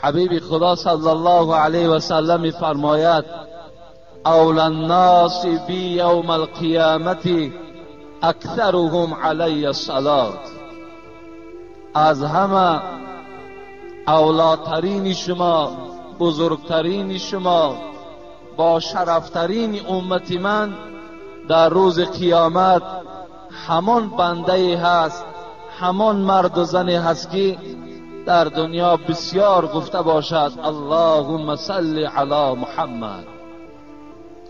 حبیب خدا صلی الله علیه و سلم می‌فرماید اولی الناس بی یوم القیامت اکثرهم علی الصلاة. از همه اولاترین شما، بزرگترین شما، با شرفترین امت من در روز قیامت همان بنده هست، همان مرد و زنی هست که در دنیا بسیار گفته باشد اللهم صل علی محمد.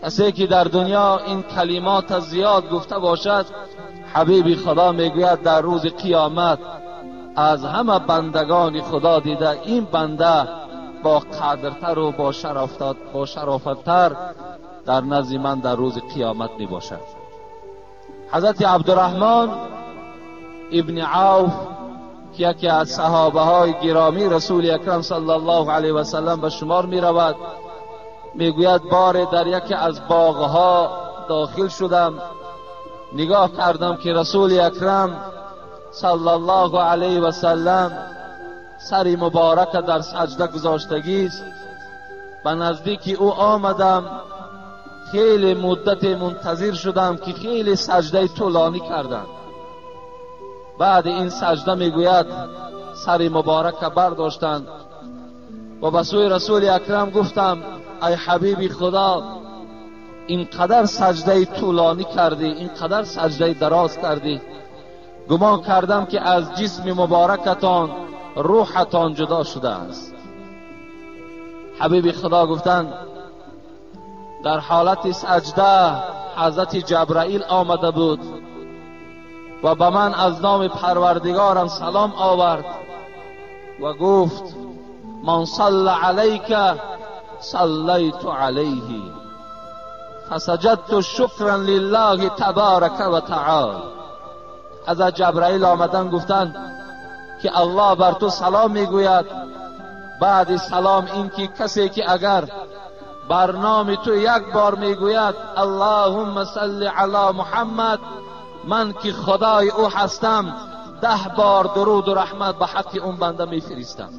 کسی که در دنیا این کلمات زیاد گفته باشد، حبیب خدا میگوید در روز قیامت از همه بندگان خدا دیده این بنده با قدرتر و با شرافتتر در نزد من در روز قیامت می باشد. حضرت عبدالرحمن ابن عوف که یکی از صحابه های گرامی رسول اکرم صلی الله علیه و سلم به شمار می رود، میگوید بار در یکی از باغها داخل شدم، نگاه کردم که رسول اکرم صلی الله علیه و سلم سر مبارک در سجده گذاشتگی است. به نزدیک او آمدم، خیلی مدت منتظر شدم که خیلی سجده طولانی کردم. بعد این سجده میگوید سر مبارک برداشتند و به سوی رسول اکرم گفتم ای حبیب خدا، اینقدر سجده طولانی کردی، اینقدر سجده دراز کردی، گمان کردم که از جسم مبارکتان روحتان جدا شده است. حبیب خدا گفتند در حالت سجده حضرت جبرائیل آمده بود و به من از نام پروردگارم سلام آورد و گفت من صلی علیک صلیت علیه فسجدت شکرا لله تبارک و تعالی. حضرت جبرائیل آمدن گفتند که الله بر تو سلام میگوید. بعد سلام این که کسی که اگر بر نام تو یک بار میگوید اللهم صل علی محمد، من که خدای او هستم 10 بار درود و رحمت به حق اون بنده میفرستم.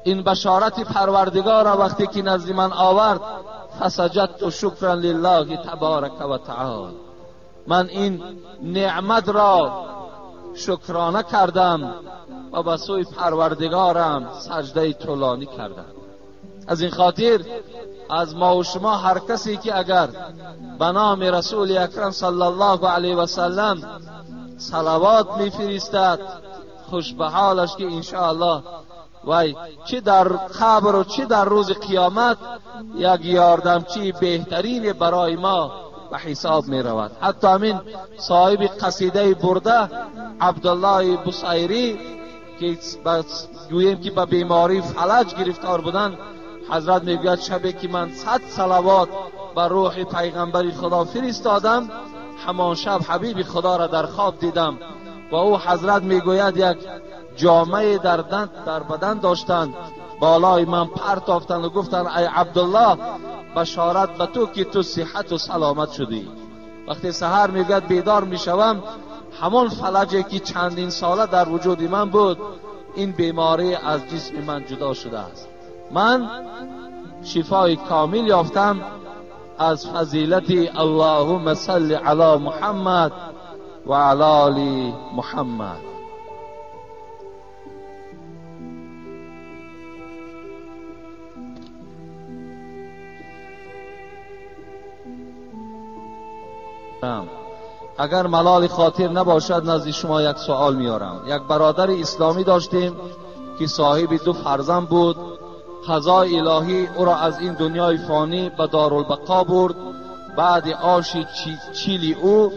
این بشارت پروردگار را وقتی که نزد من آورد فسجدت شکرا لله تبارک و تعالی، من این نعمت را شکرانه کردم و به سوی پروردگارم سجده طولانی کردم. از این خاطر از ما و شما هر کسی که اگر به نام رسول اکرم صلی الله علیه و سلم صلوات میفرستد، خوش به حالش که انشاءالله وای چه در قبر و چه در روز قیامت یک یاردمچی بهترین برای ما به حساب می رود. حتی همین صاحب قصیده برده عبدالله بصیری که گوییم که به بیماری فلج گرفتار بودند، حضرت میگوید شبی که من 100 صلوات بر روح پیغمبر خدا فرستادم، همان شب حبیب خدا را در خواب دیدم و او حضرت میگوید یک جامعه در بدن داشتند، بالای من پرتافتند و گفتند ای عبدالله بشارت به تو که تو صحت و سلامت شدی. وقتی سحر میگوید بیدار میشوم، همان فلجی که چندین ساله در وجود من بود، این بیماری از جسم من جدا شده است. من شفای کامل یافتم از فضیلت اللهم صل علی محمد و علی آل محمد. اگر ملال خاطر نباشد نزد شما یک سوال میارم. یک برادر اسلامی داشتیم که صاحب 2 فرزند بود. قضای الهی او را از این دنیای فانی به دارالبقا برد. بعد آش چیلی او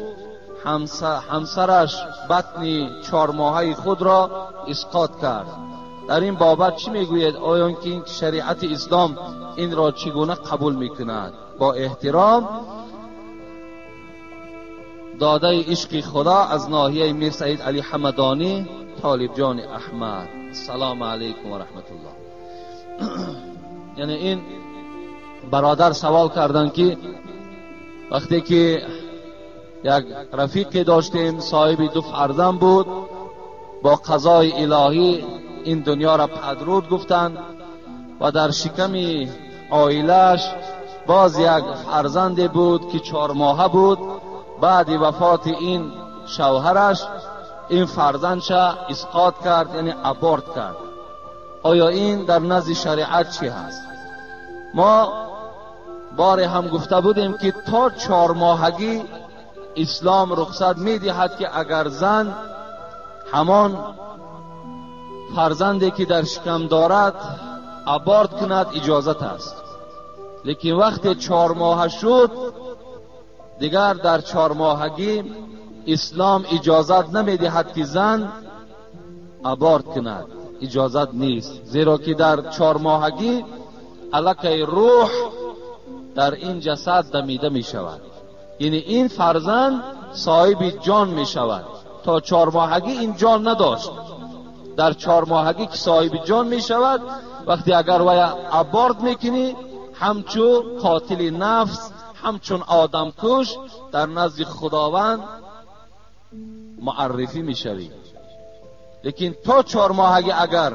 همسرش بطن 4 ماهه خود را اسقاط کرد. در این بابت چی میگوید؟ آیا که شریعت اسلام این را چگونه قبول میکند؟ با احترام داده عشق خدا از ناحیه میر سعید علی حمدانی، طالب جان احمد. السلام علیکم و رحمت الله. یعنی این برادر سوال کردن که وقتی که یک رفیقی داشتیم، صاحب دو فرزند بود، با قضای الهی این دنیا را پدرود گفتند و در شکم عائلش باز یک فرزند بود که 4 ماهه بود. بعد وفات این شوهرش این فرزندش اسقاط کرد، یعنی abort کرد. آیا این در نزد شریعت چی هست؟ ما بار هم گفته بودیم که تا 4 ماهگی اسلام رخصت میدهد که اگر زن همان فرزندی که در شکم دارد abort کند اجازت است. لیکن وقتی 4 ماه شد دیگر در 4 ماهگی اسلام اجازت نمیدهد که زن abort کند، اجازت نیست، زیرا که در 4 ماهگی الکی روح در این جسد دمیده می شود، یعنی این فرزند صاحب جان می شود. تا 4 ماهگی این جان نداشت، در 4 ماهگی که صاحب جان می شود، وقتی اگر وی abort میکنی همچون قاتل نفس، همچون آدم کش در نزد خداوند معرفی میشوی. لیکن تا 4 ماهگی اگر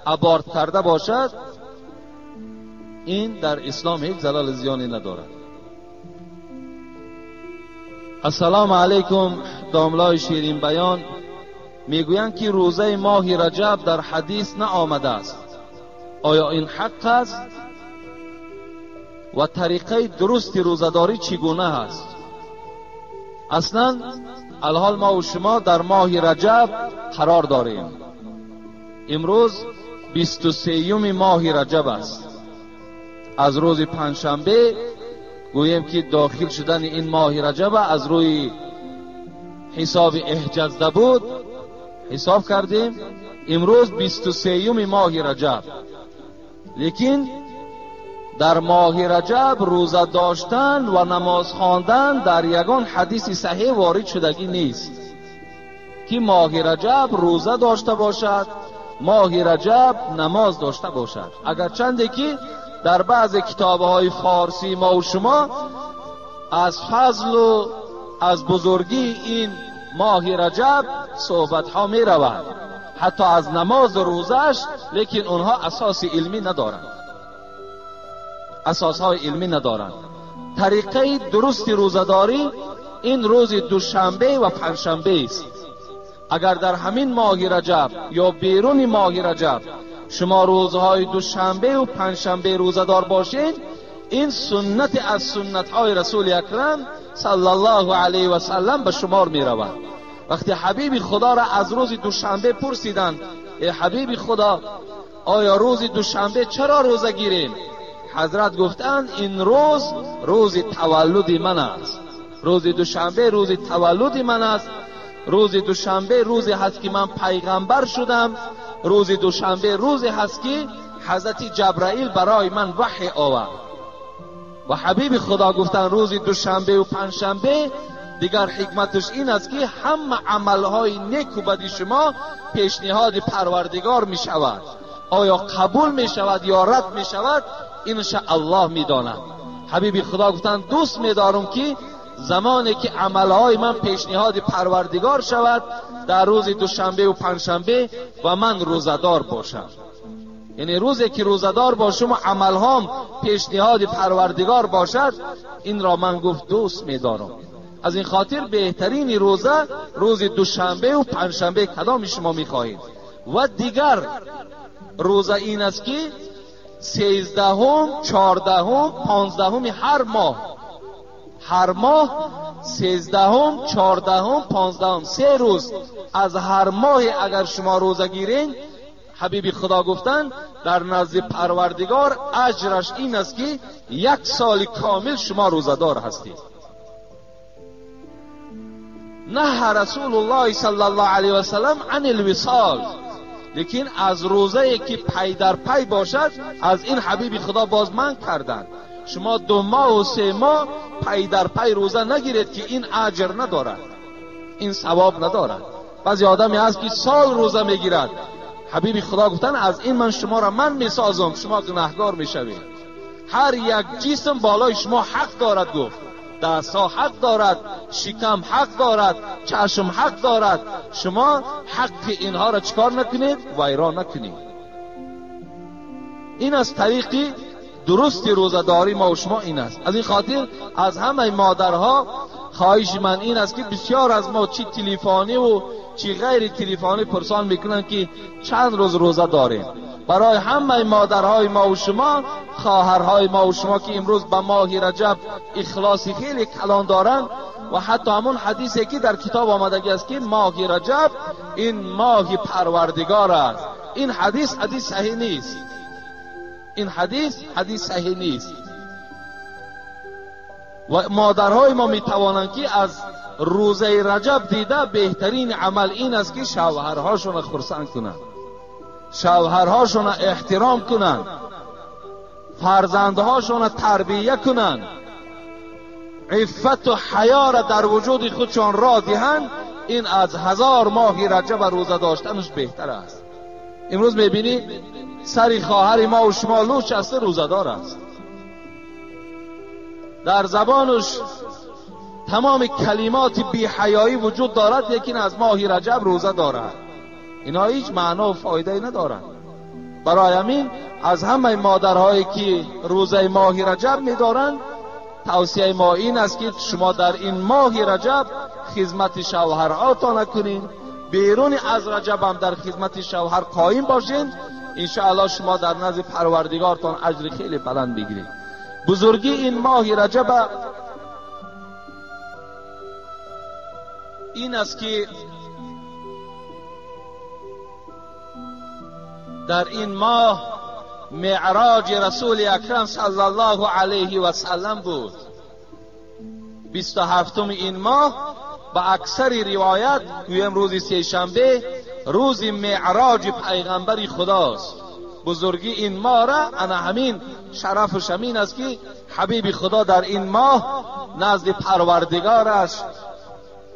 abort کرده باشد این در اسلام هیچ زلال زیانی ندارد. السلام علیکم. داملای شیرین بیان میگویند که روزه ماه رجب در حدیث نه آمده است، آیا این حق است؟ و طریقه درست روزه‌داری چگونه است؟ اصلا الحال ما و شما در ماه رجب قرار داریم. امروز 23 ماه رجب است. از روز پنجشنبه گوییم که داخل شدن این ماه رجب از روی حساب احجزده بود حساب کردیم، امروز 23 ماه رجب. لیکن در ماه رجب روزه داشتن و نماز خواندن در یگان حدیث صحیح وارد شدگی نیست که ماه رجب روزه داشته باشد، ماه رجب نماز داشته باشد. اگر چنده که در بعض کتاب‌های فارسی ما و شما از فضل و از بزرگی این ماه رجب صحبت‌ها می رود، حتی از نماز و روزش، لیکن اونها اساس علمی ندارند، اساسهای علمی ندارند. طریقه درست روزه‌داری این روز دوشنبه و پنجشنبه است. اگر در همین ماه رجب یا بیرون ماه رجب شما روزهای دوشنبه و پنجشنبه روزه‌دار باشید، این سنت از سنت‌های رسول اکرم صلی الله علیه و سلم به شمار می رود. وقتی حبیب خدا را از روز دوشنبه پرسیدند، ای حبیب خدا آیا روز دوشنبه چرا روزه گیریم؟ حضرت گفتند این روز روز تولد من است، روز دوشنبه روز تولد من است، روز دوشنبه روزی هست که من پیغمبر شدم، روز دوشنبه روزی هست که حضرت جبرائیل برای من وحی آورد. و حبیب خدا گفتند روز دوشنبه و پنجشنبه دیگر حکمتش این است که همه عملهای نیک و بد شما پیشنهاد پروردگار می شود، آیا قبول می شود یا رد می شود اینش الله می داند. حبیب خدا گفتند دوست می دارم که زمانی که عملهای من پیشنهاد پروردگار شود در روز دوشنبه و پنجشنبه و من روزه‌دار باشم، یعنی روزی که روزه‌دار باشم و عملهام پیشنهاد پروردگار باشد، این را من گفت دوست می‌دارم. از این خاطر بهترین روزه روز دوشنبه و پنجشنبه کدام شما می‌خواهید. و دیگر روزه این است که 13، 14، 15 هر ماه، هر ماه 13، 14، 15، 3 روز از هر ماه اگر شما روزه گیرین، حبیب خدا گفتن در نزد پروردگار اجرش این است که 1 سال کامل شما روزه‌دار هستید. نه رسول الله صلی الله علیه و سلم عن الوصال، لیکن از روزه که پی در پی باشد از این حبیب خدا باز من کردند. شما 2 ماه و 3 ماه پی در پی روزه نگیرید که این اجر ندارد، این ثواب ندارد. بعضی آدمی هست که سال روزه میگیرد، حبیب خدا گفتن از این من شما را من میسازم، شما گناهگار میشوید. هر یک جسم بالای شما حق دارد، گفت دستها حق دارد، شکم حق دارد، چشم حق دارد. شما حق اینها را چکار نکنید؟ ویران نکنید. این از طریقی درست روزه‌داری ما و شما این است. از این خاطر از همه مادرها خواهش من این است که بسیار از ما چی تلفنی و چی غیر تلفنی پرسان میکنن که چند روز روزه داریم. برای همه مادرهای ما و شما، خواهرهای ما و شما که امروز به ماه رجب اخلاصی خیلی کلان دارند و حتی همون حدیثی که در کتاب آمدگی است که ماه رجب این ماه پروردگار است، این حدیث حدیث صحیح نیست. این حدیث حدیث صحیح نیست. و مادرهای ما میتوانند که از روزه رجب دیده بهترین عمل این است که شوهرهاشون خرسند کنند، شوهرهاشون احترام کنند، فرزندهاشون تربیه کنند، عفت و حیا را در وجود خودشان را دهند. این از 1000 ماه رجب روزه داشتنش بهتر است. امروز میبینی سری خواهر ما و شما لوچ است، روزه دار است، در زبانش تمام کلمات بی حیایی وجود دارد، لیکن از ماه رجب روزه دارد. اینا هیچ معنا و فایده ندارند. برای همین از همه مادرهایی که روزه ماه رجب میدارند توصیه ما این است که شما در این ماه رجب خدمت شوهرهاتان نکنین، بیرون از رجب هم در خدمت شوهر قایم باشین. انشاءالله شما در نزد پروردگارتان اجر خیلی بلند بگیرید. بزرگی این ماه رجب این است که در این ماه معراج رسول اکرم صلی الله علیه و سلم بود. 27 این ماه با اکثر روایت گویم روز سه شنبه روز معراج پیغمبر خداست. بزرگی این ماه را انا همین شرف و شمین است که حبیب خدا در این ماه نزد پروردگارش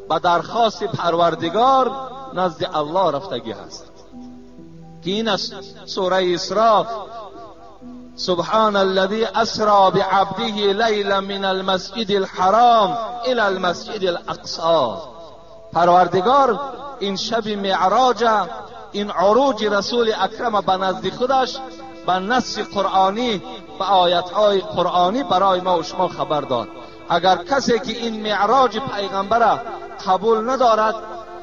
به درخواست پروردگار نزد الله رفتگی هست که این است سوره اسراء: سبحان الذي اسرى بعبده لیلا من المسجد الحرام الى المسجد الاقصى. پروردگار این شب معراج، این عروج رسول اکرم به نزد خودش به نص قرآنی، به آیتهای قرآنی برای ما و شما خبر داد. اگر کسی که این معراج پیغمبر قبول ندارد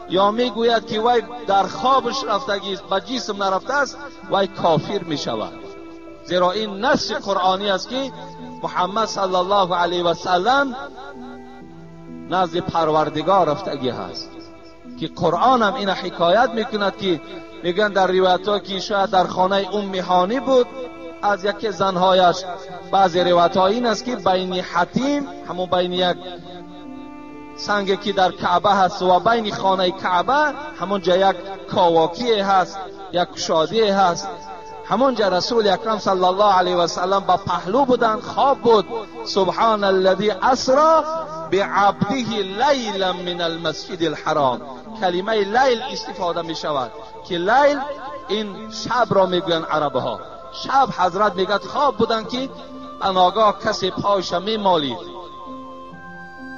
یا میگوید که وی در خوابش رفتگی است، به جسم نرفته است، وی کافر میشود. زیرا این نص قرآنی است که محمد صلی الله علیه و سلم نزد پروردگار رفتگی هست که قرآن هم این حکایت میکند که میگن در روایت ها که شاید در خانه ام هانی بود از یکی زنهایش. بعضی روایت ها این است که بین حتیم، همون بین یک سنگی که در کعبه هست و بین خانه کعبه، همونجا یک کاواکی هست، یک کشادی هست، همونجا رسول اکرم صلی الله علیه و سلم با پهلو بودن، خواب بود. سبحان الذی اسرا بعبده لیلا من المسجد الحرام. کلمه لیل استفاده می شود که لیل این شب را میگوین عرب ها. شب حضرت میگد خواب بودن که اناگاه کسی پایش میمالید،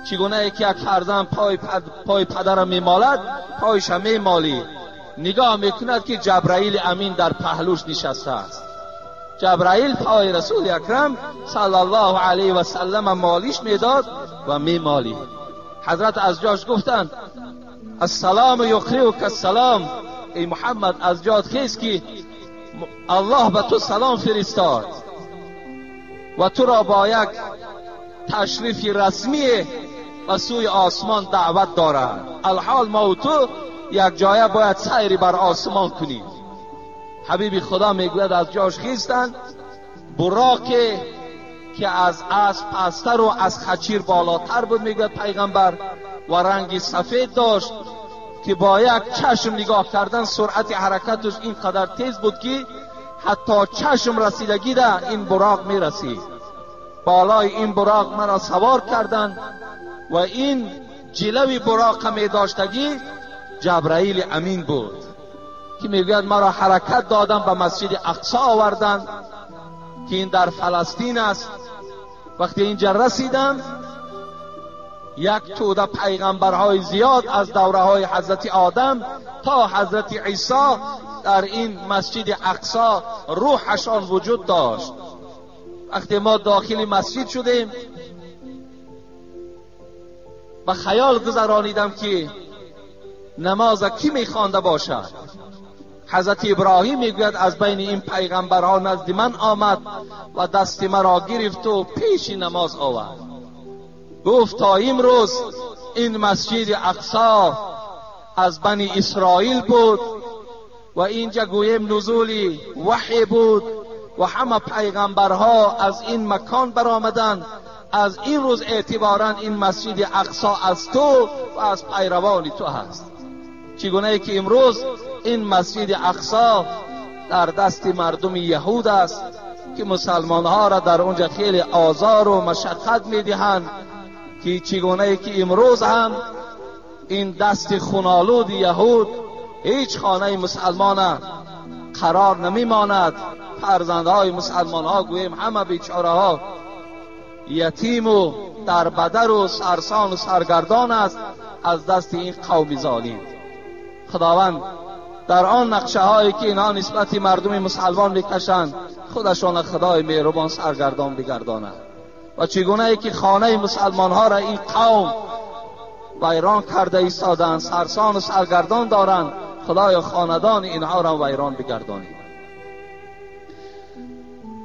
چگونه که یک فرزند پای پدرم میمالد، پایش میمالید. نگاه میکند که جبرائیل امین در پهلوش نشسته است. جبرائیل پای رسول اکرم صلی الله علیه و سلم مالیش میداد و میمالید. حضرت از جاش گفتند السلام یقریک السلام، ای محمد از جات خیز که الله به تو سلام فرستاد و تو را با یک تشریف رسمی به سوی آسمان دعوت دارد. الحال ما و تو یک جایه باید سیری بر آسمان کنیم. حبیب خدا میگوید از جاش خیستند، براق که از اسب پستر و از خچیر بالاتر بود میگوید پیغمبر، و رنگ سفید داشت که با یک چشم نگاه کردن سرعت حرکتش اینقدر تیز بود که حتی چشم رسیدگی ده این براق میرسید. بالای این براق مرا سوار کردند و این جلوی براق می داشتگی جبرائیل امین بود که میگوید مرا حرکت دادن به مسجد اقصا آوردن که این در فلسطین است. وقتی اینجا رسیدم یک توده پیغمبرهای زیاد از دوره های حضرت آدم تا حضرت عیسی در این مسجد اقصی روحشان وجود داشت. وقتی ما داخل مسجد شدیم به خیال گذرانیدم که نماز کی میخوانده باشد. حضرت ابراهیم میگوید از بین این پیغمبرها نزد من آمد و دست مرا گرفت و پیش نماز آورد. گفت تا امروز این مسجد اقصی از بنی اسرائیل بود و اینجا گویم نزول وحی بود و همه پیغمبرها از این مکان برآمدند. از این روز اعتبارا این مسجد اقصی از تو و از پیروان تو هست. چگونه ای که امروز این مسجد اقصی در دست مردم یهود است که مسلمانها را در اونجا خیلی آزار و مشقت میدهند، که چگونه ای که امروز هم این دست خونالود یهود هیچ خانه مسلمان قرار نمیماند. فرزندهای مسلمان ها گوییم همه بیچاره ها یتیم و در بدر و سرسان و سرگردان است از دست این قوم ظالم. خداوند در آن نقشه هایی که اینها نسبت مردم مسلمان میکشند خودشان خدای مهربان سرگردان بگرداند. و چگونه ای که خانه مسلمان ها را این قوم ویران کرده ایستادند، سرسان و سرگردان دارند، خدای خاندان اینها را ویران بگردانید.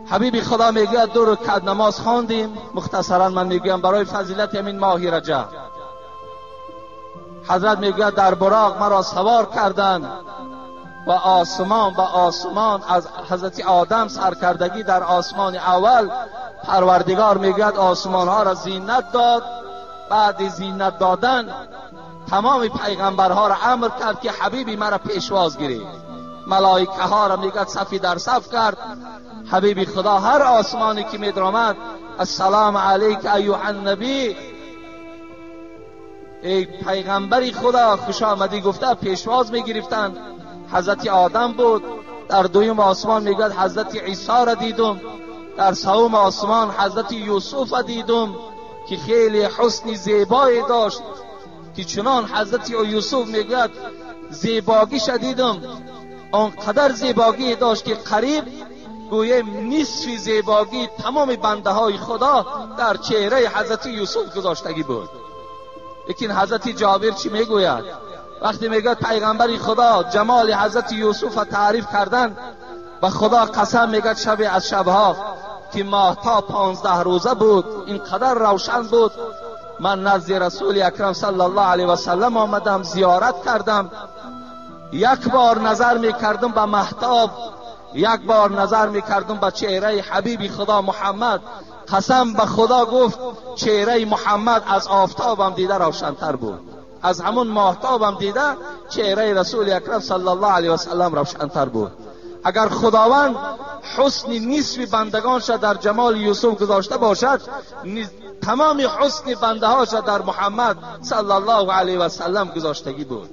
حبیبی خدا میگوید دو رکعت نماز خواندیم. مختصرا من میگویم برای فضیلت همین ماه رجب. حضرت میگوید در براق مرا سوار کردند و آسمان به آسمان از حضرت آدم سرکردگی در آسمان اول پروردگار میگوید آسمان ها را زینت داد. بعد زینت دادن تمام پیغمبرها را امر کرد که حبیبی مرا پیشواز گیرید. ملائکه ها را میگوید صفی در صف کرد. حبیبی خدا هر آسمانی که میدرآمد السلام علیک ایها النبی، ای پیغمبری خدا خوش آمدی گفته پیشواز میگرفتند. حضرت آدم بود. در دویم آسمان میگوید حضرت عیسی را دیدم. در سوم آسمان حضرت یوسف را دیدم که خیلی حسن زیبایی داشت، که چنان حضرت یوسف میگوید زیباگیش دیدم، آنقدر زیباگی داشت که قریب گویم نصف زیباگی تمام بنده های خدا در چهره حضرت یوسف گذاشتگی بود. لیکن حضرت جابر چی میگوید؟ وقتی میگوید پیغمبر خدا جمال حضرت یوسف را تعریف کردن، به خدا قسم میگوید شب از شبها که ماهتاب 15 روزه بود، اینقدر روشن بود، من نزد رسول اکرم صلی الله علیه و سلم آمدم زیارت کردم. یک بار نظر میکردم به مهتاب، یک بار نظر میکردم به چهره حبیبی خدا محمد. قسم به خدا گفت چهره محمد از آفتابم دیده روشنتر بود، از همون ماهتابم دیده چهره رسول اکرم صلی الله علیه و سلم روشنتر بود. اگر خداوند حسن نصف بندگانش در جمال یوسف گذاشته باشد، تمام حسن بنده هاش در محمد صلی الله علیه و سلم گذاشتگی بود.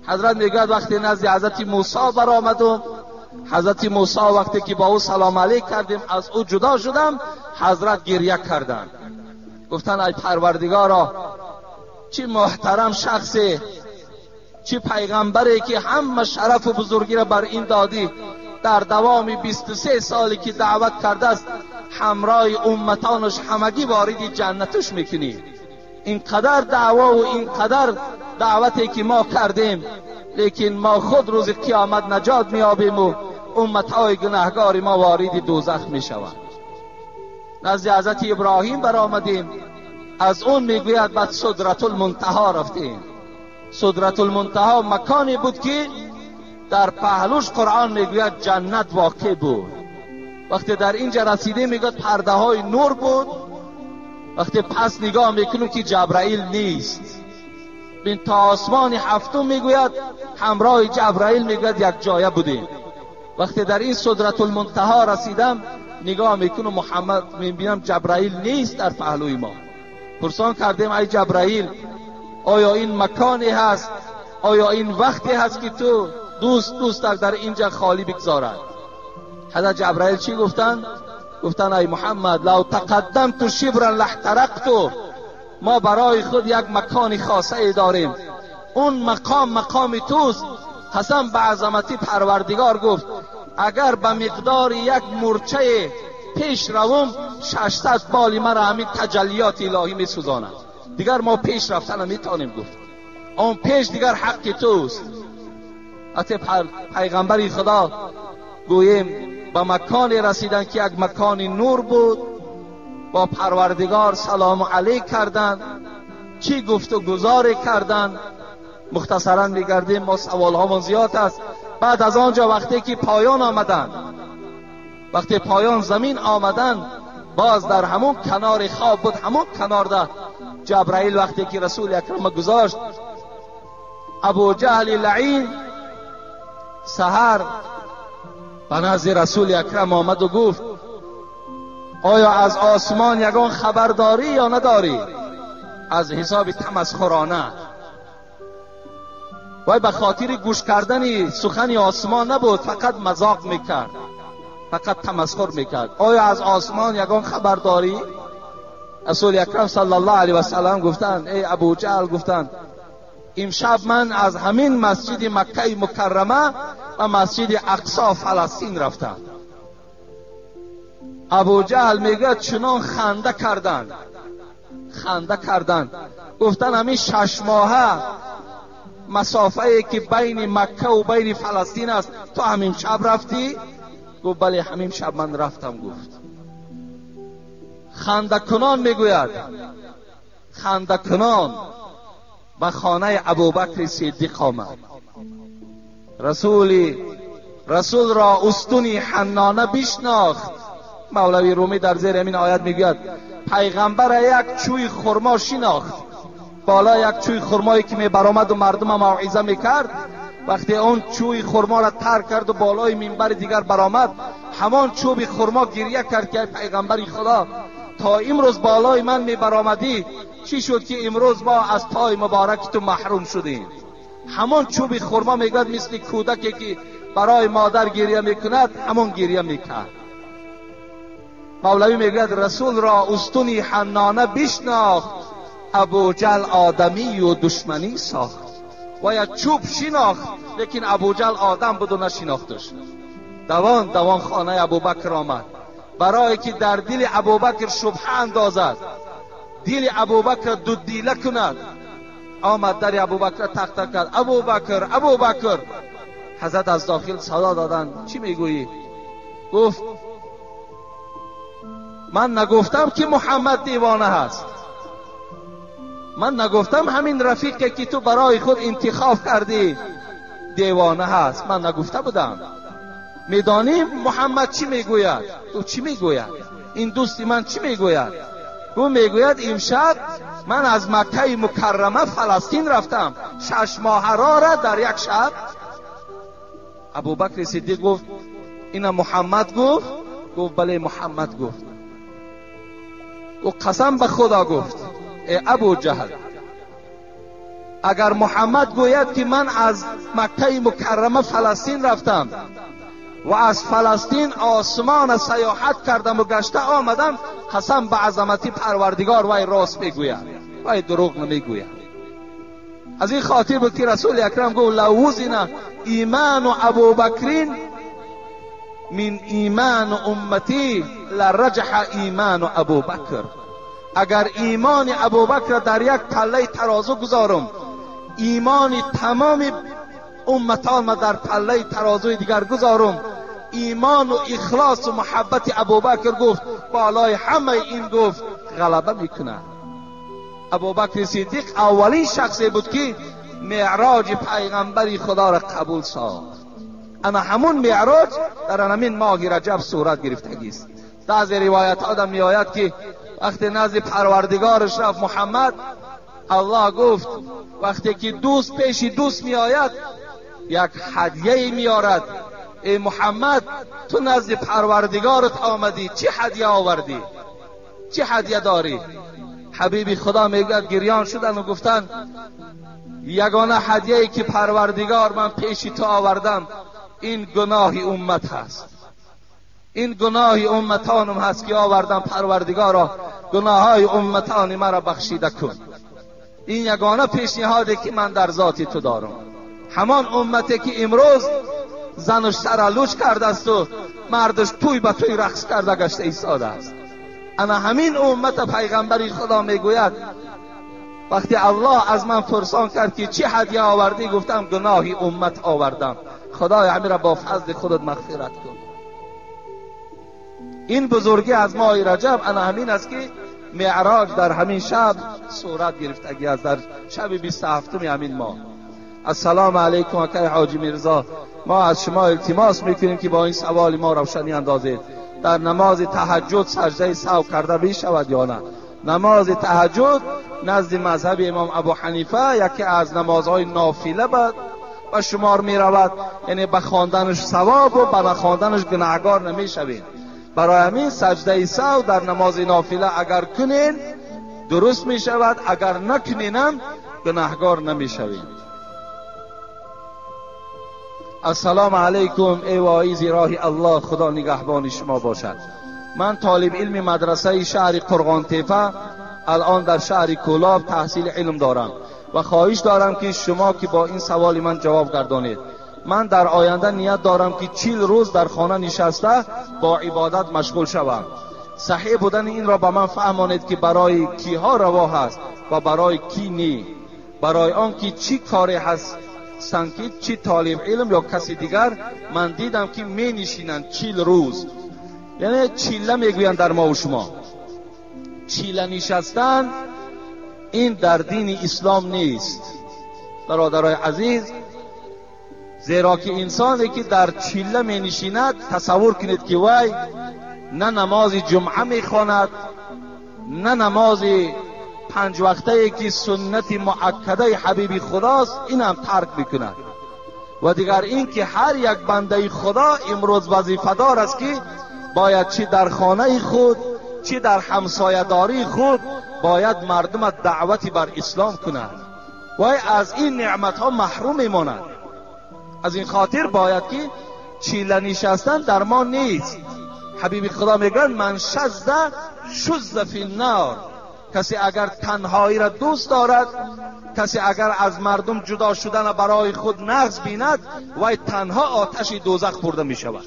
حضرت میگوید وقتی نزد حضرت موسی برآمدم، حضرت موسی وقتی که با او سلام علیک کردیم از او جدا شدم، حضرت گریه کردند. گفتن ای پروردگارا، چه محترم شخصی، چه پیغمبری که همه شرف و بزرگی را بر این دادی، در دوام 23 سالی که دعوت کرده است همراه امتانش همگی وارد جنتش میکنی. اینقدر دعوا و اینقدر دعوتی که ما کردیم، لیکن ما خود روز قیامت نجات میابیم و امتهای گناهگار ما وارد دوزخ میشوند. نزد حضرت ابراهیم برآمدیم، از اون میگوید بعد سدرة المنتها رفتیم. سدرة المنتها مکانی بود که در پهلوش قرآن میگوید جنت واقع بود. وقتی در اینجا رسیدیم میگوید پرده های نور بود. وقتی پس نگاه میکنیم که جبرائیل نیست. بین تا آسمان هفتم میگوید همراه جبرائیل میگوید یک جایه بودیم. وقتی در این سدرة المنتها رسیدم نگاه میکنم محمد، میبینم جبرائیل نیست در پهلوی ما. پرسان کردیم ای جبرائیل، آیا این مکانی هست، آیا این وقتی هست که تو دوست در اینجا خالی بگذارد؟ حضرت جبرائیل چی گفتن؟ گفتن ای محمد، لو تقدمت شبرا لاحترقت. ما برای خود یک مکان خاصه ای داریم، اون مقام مقام توست. قسم به عظمتی پروردگار گفت اگر به مقدار یک مورچه پیش روم 600 بال مرا همین تجلیات الهی می سوزاند، دیگر ما پیش رفتن نمیتونیم. گفت اون پیش دیگر حق توست. حتی پیغمبر خدا گوییم به مکان رسیدن که یک مکان نور بود، با پروردگار سلام علیک کردن، چی گفت و گزار کردن. مختصرا میگردیم، ما سوال هامون زیاد است. بعد از آنجا وقتی که پایان آمدن، وقتی پایان زمین آمدن، باز در همون کنار خواب بود، همون کنار ده جبرائیل وقتی که رسول اکرم گذاشت، ابو جهل لعین سحر به نزد رسول اکرم آمد و گفت آیا از آسمان یگان خبر داری یا نداری؟ از حساب تمسخرانه، وای به خاطر گوش کردن سخن آسمان نبود، فقط مذاق میکرد، فقط تمسخر میکرد. آیا از آسمان یگان خبر داری؟ رسول اکرم صلی الله علیه و سلم گفتند ای ابو جهل، گفتند امشب من از همین مسجد مکه مکرمه و مسجد اقصا فلسطین رفتم. ابو جهل میگه چنان خنده کردند، خنده کردند، گفتن همین 6 ماهه مسافه که بین مکه و بین فلسطین است تو همین شب رفتی؟ گفت بله همین شب من رفتم. گفت خنده کنان میگوید، خنده کنان به خانه ابوبکر صدیق آمد. رسول را استونی حنانه بشناخت. مولوی رومی در زیر همین آیت میگوید پیغمبر یک چوی خرما شناخت، بالا یک چوی خرمایی که می برآمد و مردم موعظه میکرد، وقتی اون چوی خرما را ترک کرد و بالای منبر دیگر برآمد، همان چوب خرما گریه کرد که پیغمبر خدا تا امروز بالای من می برآمدی، چی شد که امروز ما از پای مبارک تو محروم شدیم؟ همان چوب خرما میگوید مثل کودکی که برای مادر گریه میکند همان گریه میکرد. مولوی میگوید رسول را استونی حنانه بشناخت، ابو جهل آدمی و دشمنی ساخت. باید چوب شناخت، لیکن ابو جهل آدم بود و نشناختش. دوان دوان خانه ابوبکر آمد برای که در دل ابوبکر شبهه اندازد، دل ابوبکر دو دیله کند. آمد در ابوبکر تق تق کرد، ابوبکر ابوبکر. حضرت از داخل صدا دادند چی میگویی؟ گفت من نگفتم که محمد دیوانه هست، من نگفتم همین رفیقی که تو برای خود انتخاب کردی دیوانه هست، من نگفته بودم. میدانی محمد چی میگوید؟ تو چی میگوید؟ این دوستی من چی میگوید؟ او میگوید امشب من از مکه مکرمه فلسطین رفتم، 6 ماه را در یک شب. ابوبکر صدیق گفت اینا محمد گفت؟ گفت بله محمد گفت. او قسم به خدا گفت ای ابو جهل، اگر محمد گوید که من از مکه مکرمه فلسطین رفتم و از فلسطین آسمان سیاحت کردم و گشته آمدم، قسم به عظمتی پروردگار وی راست میگوید، وی دروغ نمیگوید. از این خاطر بود که رسول اکرم گفت لو وزن ایمان ابوبکرین من ایمان امتی لرجح ایمان ابوبکر. اگر ایمان ابوبکر در یک پله ترازو گذارم، ایمان تمام امتان ما در پله ترازوی دیگر گذارم، ایمان و اخلاص و محبت ابوبکر گفت بالای همه این گفت غلبه میکنه. ابوبکر صدیق اولین شخصی بود که معراج پیغمبر خدا را قبول ساخت. اما همون معراج در همین ماه رجب صورت گرفتگی است. بعضی روایت آدم میآید که وقتی نزد پروردگارش رفت محمد، الله گفت وقتی که دوست پیش دوست میآید یک هدیه میآرد، ای محمد تو نزد پروردگارت آمدی، چه هدیه آوردی؟ چه هدیه داری؟ حبیبی خدا میگوید گریان شدن و گفتن یگانه هدیه‌ای که پروردگار من پیش تو آوردم این گناه امت هست، این گناه امتانم هست که آوردم پروردگارا، گناه‌های امتان مرا بخشیده کن. این یگانه پیشنهادی که من در ذات تو دارم. همان امتی که امروز زنش سر لوچ کرده است و مردش توی به توی رقص کرده گشته ایستاده است. انا همین امت پیغمبری خدا میگوید وقتی الله از من پرسان کرد که چی هدیه آوردی، گفتم گناهی امت آوردم، خدای همین را با فضل خودت مغفرت کن. این بزرگی از ماه رجب انا همین است که معراج در همین شب صورت گرفتگی است، در شب 27 همین ماه. السلام علیکم آقای حاجی میرزا، ما از شما التماس میکنیم که با این سوال ما روشنی اندازید. در نماز تهجد سجده سهو کرده میشود یا نه؟ نماز تهجد نزد مذهب امام ابو حنیفه یکی از نمازهای نافله به شمار می رود، یعنی به خواندنش ثواب و به نخواندنش گناهگار نمیشوید. برای همین سجده سهو در نماز نافله اگر کنین درست می شود، اگر نکنینم گناهگار نمیشوید. السلام علیکم ای واعظ راه الله، خدا نگهبان شما باشد. من طالب علم مدرسه شهر قرغان تپه، الان در شهر کولاب تحصیل علم دارم و خواهش دارم که شما که با این سوال من جواب گردانید. من در آینده نیت دارم که 40 روز در خانه نشسته با عبادت مشغول شوم. صحیح بودن این را به من فهمانید که برای کیها روا هست و برای کی نی، برای آن که چی کاری هست که چی طالب علم یا کسی دیگر. من دیدم که می نشینند 40 روز، یعنی چیله میگویند در ما و شما. چیله نشستن این در دین اسلام نیست برادرای عزیز، زیرا که انسانی که در چیله می نشیند تصور کنید که وی نه نماز جمعه می خواند، نه نماز 5 وقته که سنت مؤکده حبیب خداست، این هم ترک میکند. و دیگر این که هر یک بنده خدا امروز وظیفه دار است که باید چی در خانه خود چی در همسایه داری خود باید مردم دعوتی بر اسلام کند، وای از این نعمت ها محروم میماند. از این خاطر باید که چیله نشستن در ما نیست. حبیب خدا میگن من شذ شذ فی النار، کسی اگر تنهایی را دوست دارد، کسی اگر از مردم جدا شدن برای خود نقص بیند، وای تنها آتش دوزخ خورده می شود.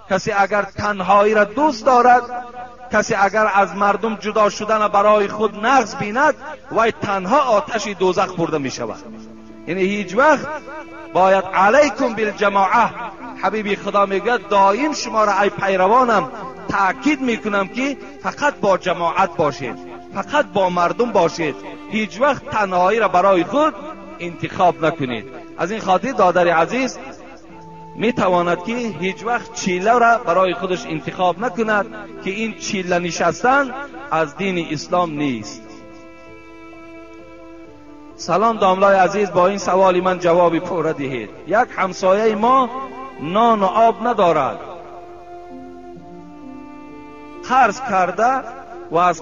کسی اگر تنهایی را دوست دارد، کسی اگر از مردم جدا شدن برای خود نقص بیند، وای تنها آتش دوزخ خورده می شود. یعنی هیچ وقت باید علیکم بالجماعه، حبیبی خدا میگوید دائم شما را ای پیروانم تأکید میکنم که فقط با جماعت باشید، فقط با مردم باشید، هیچ وقت تنهایی را برای خود انتخاب نکنید. از این خاطر دادر عزیز می تواند که هیچ وقت چیله را برای خودش انتخاب نکند که این چیله نشستن از دین اسلام نیست. سلام داملای عزیز، با این سوال من جوابی پوره دهید. یک همسایه ما نان و آب ندارد، قرض کرده و از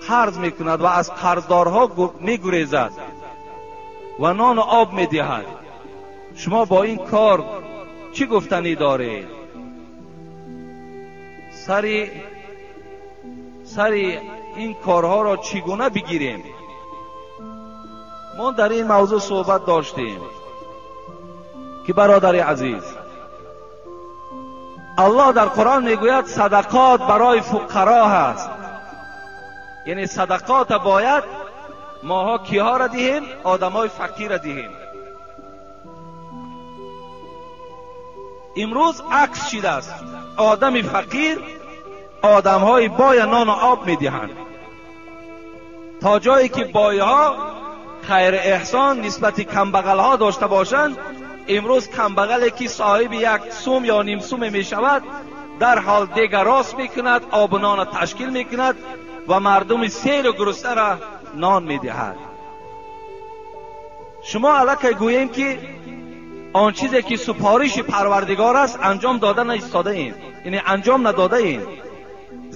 قرض میکند و از قرضدارها میگریزد و نان و آب میدهد. شما با این کار چی گفتنی دارید؟ سری این کارها را چگونه بگیریم؟ ما در این موضوع صحبت داشتیم که برادر عزیز، الله در قرآن میگوید صدقات برای فقرا هست، یعنی صدقات باید ماها کیها را دهیم؟ آدمای فقیر را دهیم. امروز عکس شده است، آدم فقیر آدمهای بای نان و آب میدهند، تا جایی که بایها خیر احسان نسبت کمبغلها داشته باشند. امروز کمبغلی که صاحب یک سوم یا نیم سوم می شود در حال دیگر راست می کند، آب و نان تشکیل می کند و مردم سیر و گرسنه را نان می دهد. شما الکی گوییم که Он чизе ки супориши Парвардигор аст, анҷом дода наистодаем, яъне анҷом надодаем.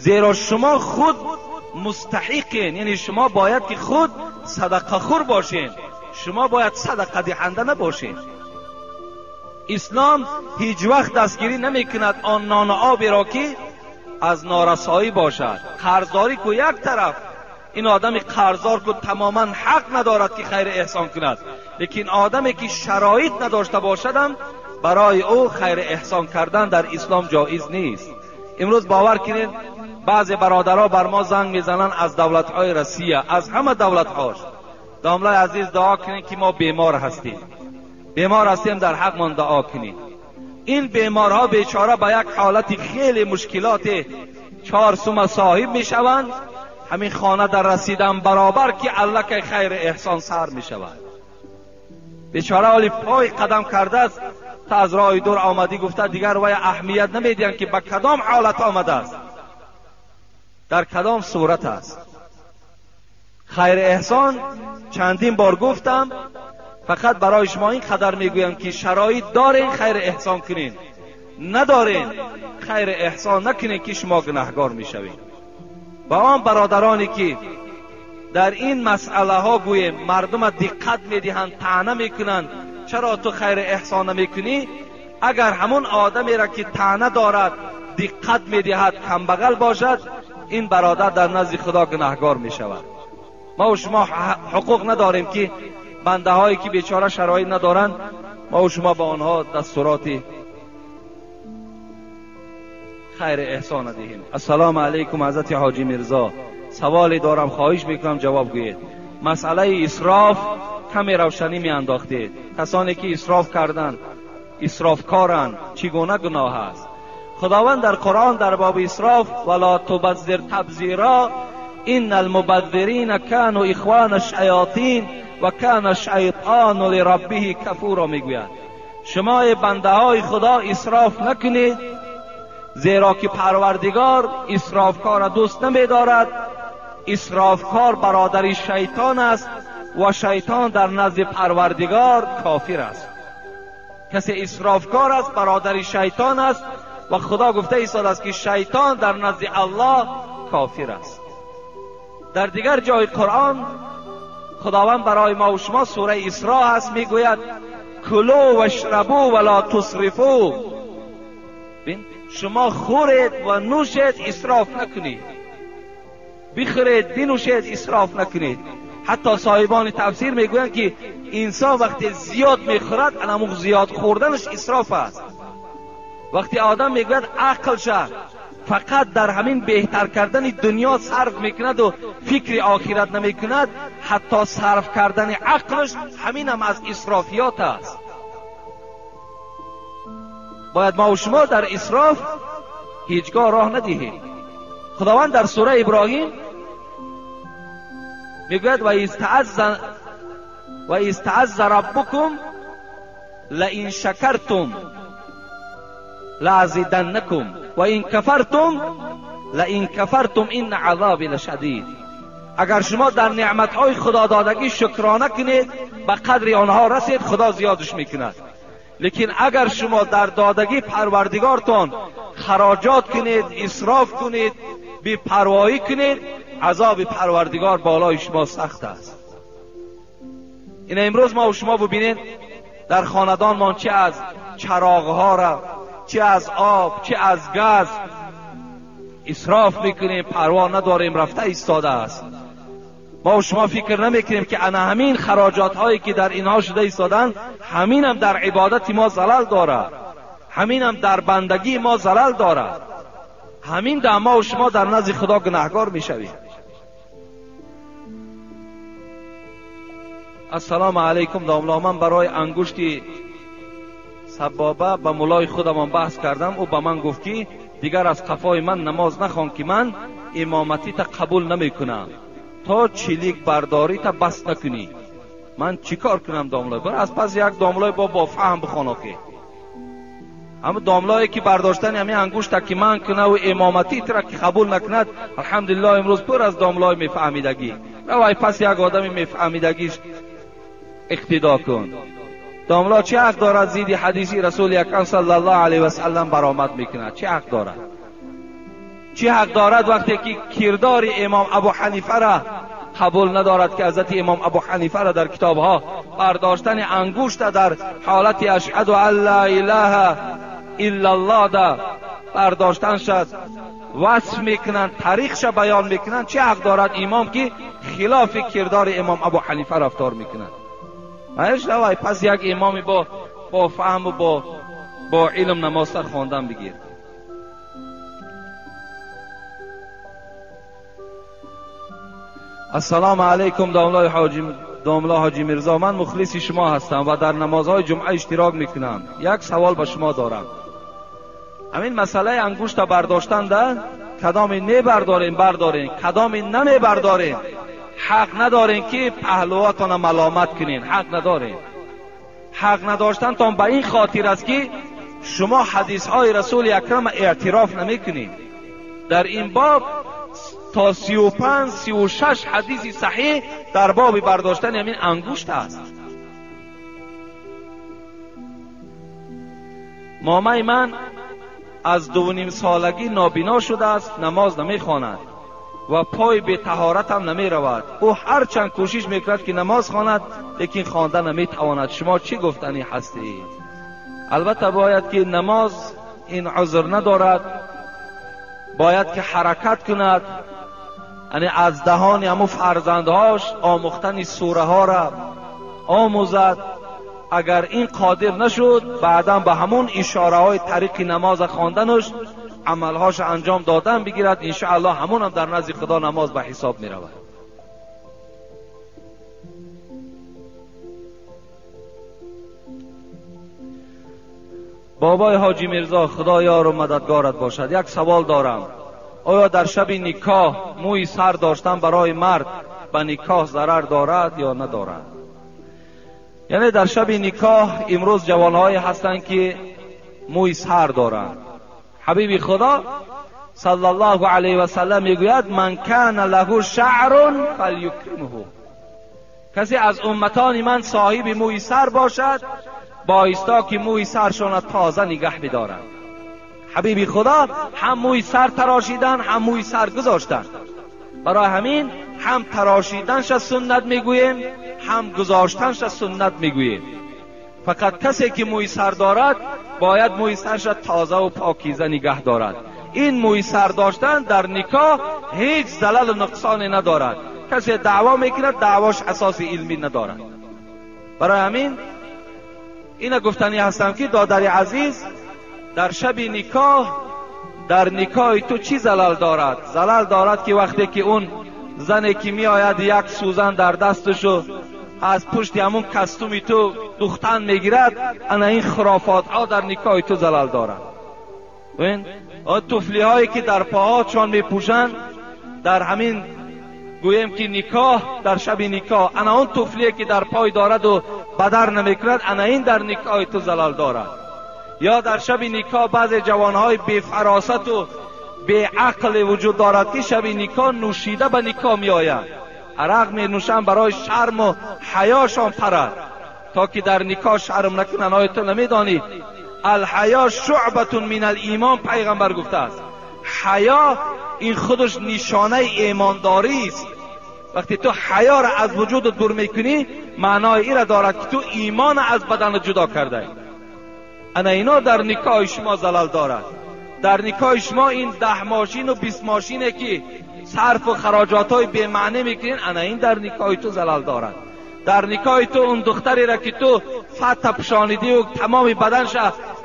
Зеро шумо худ мустаҳиқен, яъне шумо бояд ки худ садақахӯр бошед, шумо бояд садақа диҳанда набошед. Ислом ҳеҷ вақт дастгирӣ намекунад он нону оберо ки аз норасоӣ бошад. Қарздорӣ ку як тараф, ин одами қарздор ку тамоман ҳақ надорад ки хайр эҳсон кунад, лекин одаме ки шароит надошта бошадам, барои ӯ хайр эҳсон кардан дар ислом ҷоиз нест. Имрӯз бовар кунед, баъзе бародарҳо бар мо занг мезананд аз давлатҳои Россия, аз ҳама давлатҳош. Домлаи азиз, дуо кунед ки мо бемор ҳастем, бемор ҳастем, дар ҳақмон дуо кунед. Ин беморҳо бечора ба як ҳолати хеле мушкилоти 4 сума соҳиб мешаванд. Ҳамин хона дар расидан баробар ки аллакай хайр эҳсон сар мешавад. Бечора ҳоли пой қадам кардааст, та аз роҳи дур омадӣ гуфта, дигар вай аҳамият намедиҳанд ки ба кадом ҳолат омадааст, дар кадом сурат аст. Хайр эҳсон чандин бор гуфтам, фақат барои шумо ин қадар мегӯям ки шароит дорен хайр эҳсон кунед, надорен хайр эҳсон накунед ки шумо гунаҳгор мешавед. Ба он бародароне ки дар ин масъалаҳо гӯем мардума диққат медиҳанд, таъна мекунанд, чаро ту хайр эҳсон намекунӣ? Агар ҳамон одамеро ки таъна дорад, диққат медиҳад, камбағал бошад, ин бародар дар назди Худо гунаҳгор мешавад. Мо ва шумо ҳуқуқ надорем ки бандаҳое ки бечора шароит надоранд, мо ва шумо ба онҳо дастуроти хайр эҳсон диҳем. Ассалому алайкум ҳазрати ҳоҷи Мирзо, саволе дорам, хоҳиш мекунам ҷавоб гӯед. Масъалаи исроф каме равшанӣ меандохтед. Касоне ки исроф карданд, исрофкоранд, чӣ гуна гуноҳ аст? Худованд дар Қуръон дар боби исроф: вала тубаззир табзира ин алмубаззирина кану ихвана الشیاطین و کان الشیطان لربه کفورا میگوید. شما بنده های خدا اسراف نکنید، زیرا که پروردگار اسرافکار را دوست نمیدارد. اسرافکار برادر شیطان است و شیطان در نزد پروردگار کافر است. کسی اسرافکار است برادر شیطان است و خدا گفته ایستاده است که شیطان در نزد الله کافر است. در دیگر جای قرآن خداوند برای ما و شما سوره اسراء است، میگوید کلوا واشربوا ولا تسرفوا. شما خورید و نوشید، اسراف نکنید. بخورید بنوشید، اسراف نکنید. حتی صاحبان تفسیر میگویند که انسان وقتی زیاد میخورد، انمو زیاد خوردنش اسراف است. وقتی آدم میگوید عقلش فقط در همین بهتر کردن دنیا صرف میکند و فکر آخرت نمیکند، حتی صرف کردن عقلش همین هم از اسرافیات است. باید ما و شما در اسراف هیچگاه راه ندهیم. خداوند در سوره ابراهیم میگوید و استعذ ربکم لئن شکرتم لازیدنکم و این کفرتم لئن کفرتم این عذابی لشدید. اگر شما در نعمتهای خدا دادگی شکرانه کنید، به قدر آنها رسید، خدا زیادش میکند. لیکن اگر شما در دادگی پروردگارتان خراجات کنید، اسراف کنید، بی‌پروایی کنید، عذاب پروردگار بالای شما سخت است. این امروز ما و شما ببینید در خاندان ما چه از چراغها را، چه از آب، چه از گاز اسراف میکنیم، پروا نداریم، رفته ایستاده است. ما و شما فکر نمیکنیم که انا همین خراجات هایی که در اینها شده ایستادن، همین هم در عبادت ما زلل دارد، همین هم در بندگی ما زلل دارد، همین در ما و شما در نزد خدا گناهگار میشویم. السلام علیکم داملا، من برای انگشت سبابه به مولای خودمان بحث کردم، او به من گفت که دیگر از قفای من نماز نخوان که من امامتی تا قبول نمیکنم تا چلیک برداری تا بس نکنی. من چیکار کنم داملای؟ بر از پس یک داملای با فهم بخوانه که اما داملایی که برداشتن همین انگشت که من کنه و امامتی ترا که قبول نکند، الحمدلله امروز پر از داملای میفهمیدگی. روای پس یک آدمی میفهمیدگیش اقتدا کن. Домла чӣ ҳақ дорад зидди ҳадиси расули акрам саллаллоҳу алайҳи васаллам баромад мекунад? Чӣ ҳақ дорад? Чӣ ҳақ дорад вақте ки кирдори имом Абу Ҳанифа را قبول ندارد که حضرت امام ابو حنیفه را در کتابها برداشتن انگشت در حالت اشهد ان لا اله الا الله ده برداشتن شد وصف میکنند، تاریخش بیان میکنند. چه حق دارد امام که خلاف کردار امام ابو حنیفه رفتار میکند؟ پس یک امامی با فهم و با علم نماز خواندن بگیر. السلام علیکم داملا حاجی میرزا، من مخلص شما هستم و در نمازهای جمعه اشتراک میکنم. یک سوال به شما دارم. همین مسئله انگشت برداشتن ده کدامی میبرداریم بردارین، کدامی نمیبرداریم. حق ندارین که پهلواتان ملامت کنین، حق ندارین. حق نداشتن تان به این خاطر است که شما حدیث های رسول اکرم اعتراف نمیکنین. در این باب تا 35 36 حدیث صحیح در باب برداشتن همین انگشت است. مامای من از 2.5 سالگی نابینا شده است، نماز نمیخواند و پای به طهارت هم نمی رود. او هرچند کوشش میکرد که نماز خواند لیکن خوانده نمیتواند. شما چی گفتنی هستید؟ البته باید که نماز این عذر ندارد، باید که حرکت کند، یعنی از دهان همو فرزندهاش آموختن سوره ها را آموزد. اگر این قادر نشد بعدا به همون اشاره های طریق نماز خواندنش عملهاش انجام دادن بگیرد، انشاءالله همون هم در نزد خدا نماز به حساب می رود. بابای حاجی میرزا، خدا یار و مددگارت باشد. یک سوال دارم. آیا در شب نکاح موی سر داشتن برای مرد به نکاح ضرر دارد یا ندارد؟ یعنی در شب نکاح امروز جوانهایی هستند که موی سر دارند. حبیب خدا صلی الله علیه و سلم میگوید من کان له شعر فلیکرمه، کسی از امتان من صاحب موی سر باشد بایستا که موی سرشان تازه نگه بدارند. حبیب خدا هم موی سر تراشیدن هم موی سر گذاشتن. برای همین هم تراشیدنش سنت میگوییم هم گذاشتنش سنت میگوییم. فقط کسی که موی سر دارد باید موی سرش تازه و پاکیزه نگه دارد. این موی سر داشتن در نکاح هیچ زلل و نقصانی ندارد. کسی دعوا میکند دعواش اساس علمی ندارد. برای همین اینا گفتنی هستم که دادر عزیز، در شب نکاح در نکاح تو چی زلل دارد؟ زلل دارد که وقتی که اون زنی که می آید یک سوزن در دستشو از پشت همون کستومی تو دوختن میگیرد، انا این خرافات ها در نکاح تو زلل دارد. ببین طفلی هایی که در پاهاشان میپوشند در همین گوییم که نکاح در شب نکاح، انا اون طفلی که در پای دارد و بدر نمیکند، انا این در نکاح تو زلل دارد. یا در شب نکاح بعض جوانهای بی فراست و بی عقل وجود دارد که شب نکاح نوشیده به نکاح می آید، عرق می نوشند برای شرم و حیاشان پرد تا که در نکاح شرم نکنند. آیا تو نمیدانی الحیا شعبة من الایمان؟ پیغمبر گفته است حیا این خودش نشانه ایمانداری است. وقتی تو حیا را از وجود دور میکنی معنای این را دارد که تو ایمان از بدن جدا کرده ای. انا اینا در نکاح شما زلل دارد. در نکاح شما این 10 ماشین و 20 ماشینه که صرف و خراجات های بی معنی میکنین، انا این در نکاح تو زلل دارد. در نکاح تو اون دختری را که تو فتح پشانیدی و تمام بدنش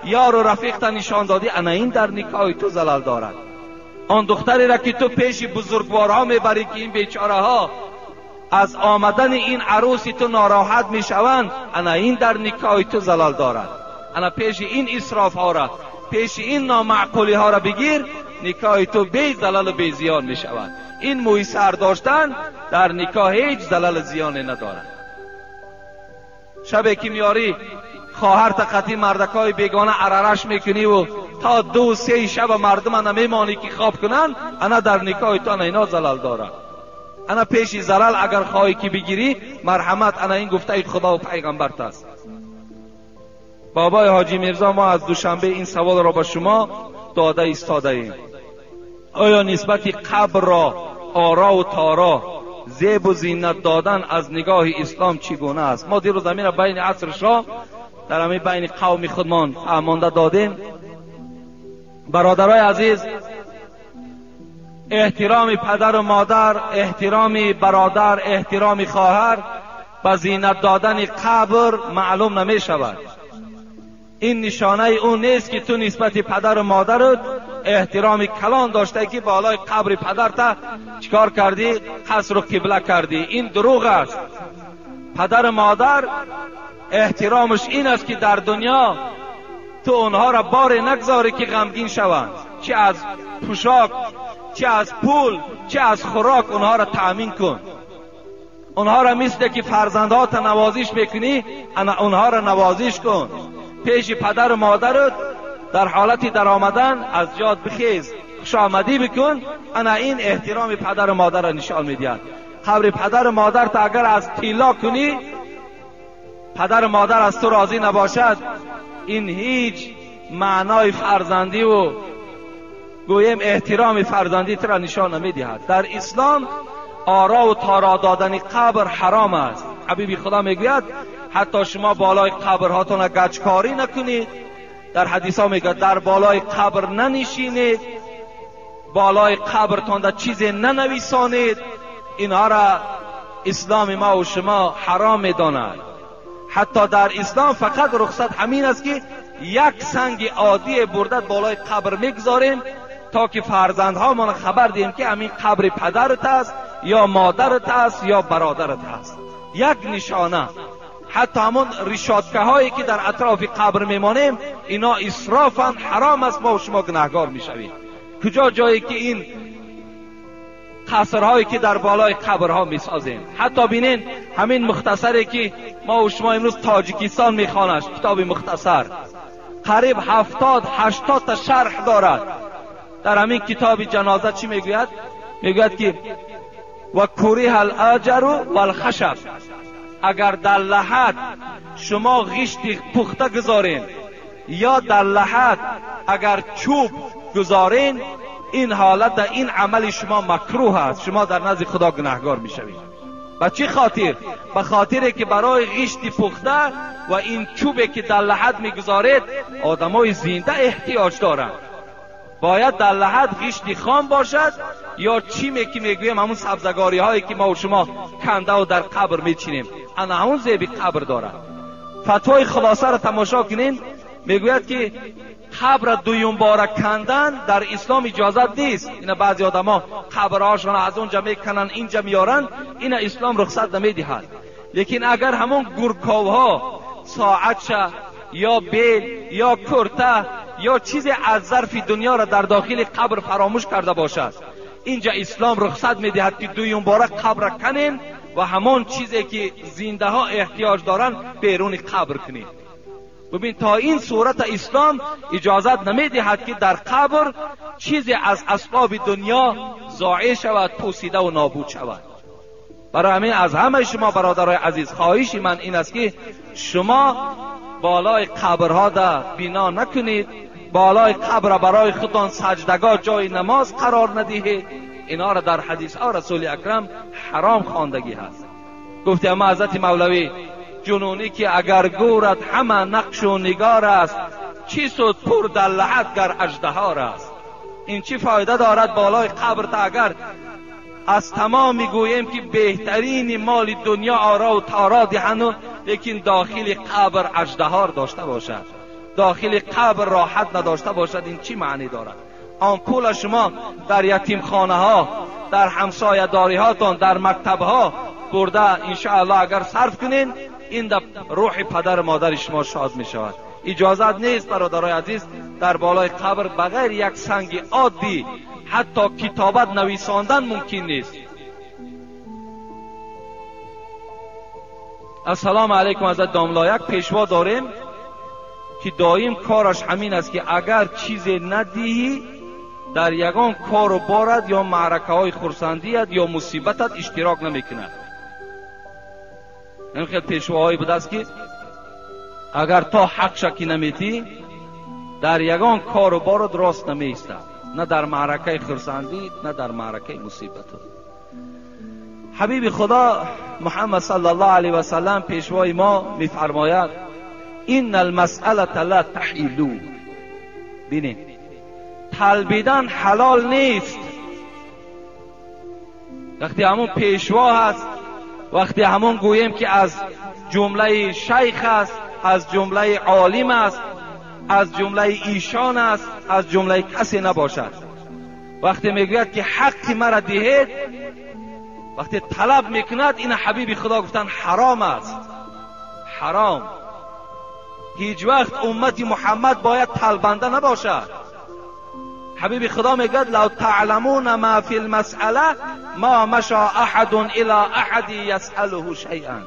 یار و رفیق تا نشان دادی، انا این در نکاح تو زلل دارد. آن دختری را که تو پیش بزرگوارها میبری که این بیچاره ها از آمدن این عروسی تو ناراحت میشوند، انا این در نکاح تو زلل دارد. انا پیش این اسراف ها را، پیش این نامعقولی ها را بگیر، نکاح تو بی زلل و بی زیان میشود. این موی سر داشتن در نکاح هیچ زلل زیانی ندارد. شب که میاری خواهر تقطی مردکای بیگانه عررش میکنی و تا 2 3 شب مردم نمیمانی که خواب کنن، انا در نکاح تو اینا زلل دارد. انا پیش زلل اگر خواهی که بگیری مرحمت، انا این گفته خدا و پیغمبرت است. بابای حاجی میرزا، ما از دوشنبه این سوال را به شما داده ایستاده ایم. آیا نسبت قبر را آرا و تارا زیب و زینت دادن از نگاه اسلام چگونه است؟ ما دیروز همین را بین عصر شام در همین بین قوم خودمان فهمانده دادیم. برادرای عزیز، احترام پدر و مادر، احترام برادر، احترام خواهر به زینت دادن قبر معلوم نمی شود. این نشانه اون نیست که تو نسبت پدر و مادرت احترام کلان داشته که بالای قبر پدرت چیکار کردی؟ قصر و قبله کردی. این دروغ است. پدر و مادر احترامش این است که در دنیا تو اونها را بار نگذاری که غمگین شوند، چه از پوشاک، چه از پول، چه از خوراک اونها را تأمین کن. اونها را مثل که فرزندهات نوازش میکنی اونها را نوازش کن. پیش پدر و مادرت در حالت در آمدن از جاد بخیز، خوش آمدی بکن. انا این احترام پدر و مادر را نشان میدهد. قبر پدر و مادر تا اگر از طلا کنی، پدر و مادر از تو راضی نباشد، این هیچ معنای فرزندی و گویم احترام فرزندی تو را نشان نمیدهد. در اسلام آرا و تارا دادن قبر حرام است. حبیبی خدا میگوید حتی شما بالای قبرهاتون گچکاری نکنید. در حدیث ها میگه در بالای قبر ننشینید، بالای قبرتان در چیزی ننویسانید. اینها را اسلام ما و شما حرام میداند. حتی در اسلام فقط رخصت همین است که یک سنگ عادی برده بالای قبر میگذاریم تا که فرزندهامان خبر دهیم که همین قبر پدرت است یا مادرت است یا برادرت است. یک نشانه. حتی همون ریشاتکه هایی که در اطراف قبر میمانیم اینا اسرافا حرام است، ما و شما گناهگار میشویم. کجا جایی که این قصرهایی که در بالای قبرها میسازیم. حتی بینین همین مختصری که ما و شما امروز تاجیکستان میخوانش، کتاب مختصر قریب 70-80 تا شرح دارد. در همین کتاب جنازه چی میگوید؟ میگوید که و کره الاجر والخشب، اگر در لحد شما غشت پخته گذارین یا در لحد اگر چوب گذارین، این حالت در این عمل شما مکروه است، شما در نزد خدا گناهگار میشوید. به چه خاطر؟ به خاطر که برای غشت پخته و این چوبی که در لحد میگذارید آدمای زنده احتیاج دارند. باید در لحد غشت خام باشد یا چیمی که میگویم همون سبزگاری هایی که ما و شما کنده و در قبر میچینیم، انا همون زیبی قبر دارد. فتوای خلاصه را تماشا کنین، میگوید که قبر دویم باره کندن در اسلام اجازت نیست. اینا بعضی آدما قبرهاشون از اونجا میکنن اینجا میارن، اینا اسلام رخصت نمیدهد. لیکن اگر همون گورکاوها ساعتشه یا بیل یا کرته یا چیزی از ظرف دنیا را در داخل قبر فراموش کرده باشد، اینجا اسلام رخصت میدهد که دویم باره قبر کنین و همان چیزی که زنده ها احتیاج دارن بیرون قبر کنین. ببین تا این صورت اسلام اجازت نمیدهد که در قبر چیزی از اسباب دنیا ضایع شود، پوسیده و نابود شود. برای همین از همه شما برادرای عزیز خواهش من این است که شما بالای قبرها ده بنا نکنید، بالای قبر برای خودتان سجدگاه جای نماز قرار ندهید. اینا را در حدیث ها رسول اکرم حرام خواندگی هست. گفتی اما حضرت مولوی جنونی که اگر گورت همه نقش و نگار است، چی سود پر در لحد گر اژدهار است. این چی فایده دارد بالای قبر تا اگر از تمام میگوییم که بهترین مال دنیا آرا و تارا دهند، لیکن داخل قبر اژدهار داشته باشد، داخل قبر راحت نداشته باشد، این چی معنی دارد؟ آن پول شما در یتیم خانه ها، در همسایه داری هاتان، در مکتب ها برده انشاءالله اگر صرف کنین، این در روح پدر مادر شما شاد می شود. اجازت نیست برادرای عزیز در بالای قبر بغیر یک سنگ عادی حتی کتابت نویساندن ممکن نیست. السلام علیکم حضرت داملا، یک پیشوا داریم که دایم کارش همین است که اگر چیزی ندهی در یگان کار و بارد یا معرکه های خرسندیت یا مصیبتت اشتراک نمیکند. این خیلی پیشواهایی بوده است که Агар то ҳақша ки наметӣ, дар ягон кору борот рост намеистад, на дар маъракаи хурсандӣ, на дар маъракаи мусибат. Ҳабиби Худо Муҳаммад саллаллоҳу алайҳи васаллам пешвои мо мефармояд: инна алмасъалата ла таҳилу. Бинед, талбидан ҳалол нест. Вақте ҳамон пешво ҳаст, вақте ҳамон гӯем ки аз ҷумлаи шайх аст, аз ҷумлаи олим аст, аз ҷумлаи эшон аст, аз ҷумлаи касе набошад. Вақте мегӯяд ки ҳаққи маро диҳед, вақте талаб мекунад, ина ҳабиби Худо гуфтанд ҳаром аст. Ҳаром. Ҳеҷ вақт уммати Муҳаммад бояд талбанда набошад. Ҳабиби Худо мегӯяд: лав таъламуна ма фи лмасъала ма маша аҳадун ила аҳади ясъалуҳу шайъан.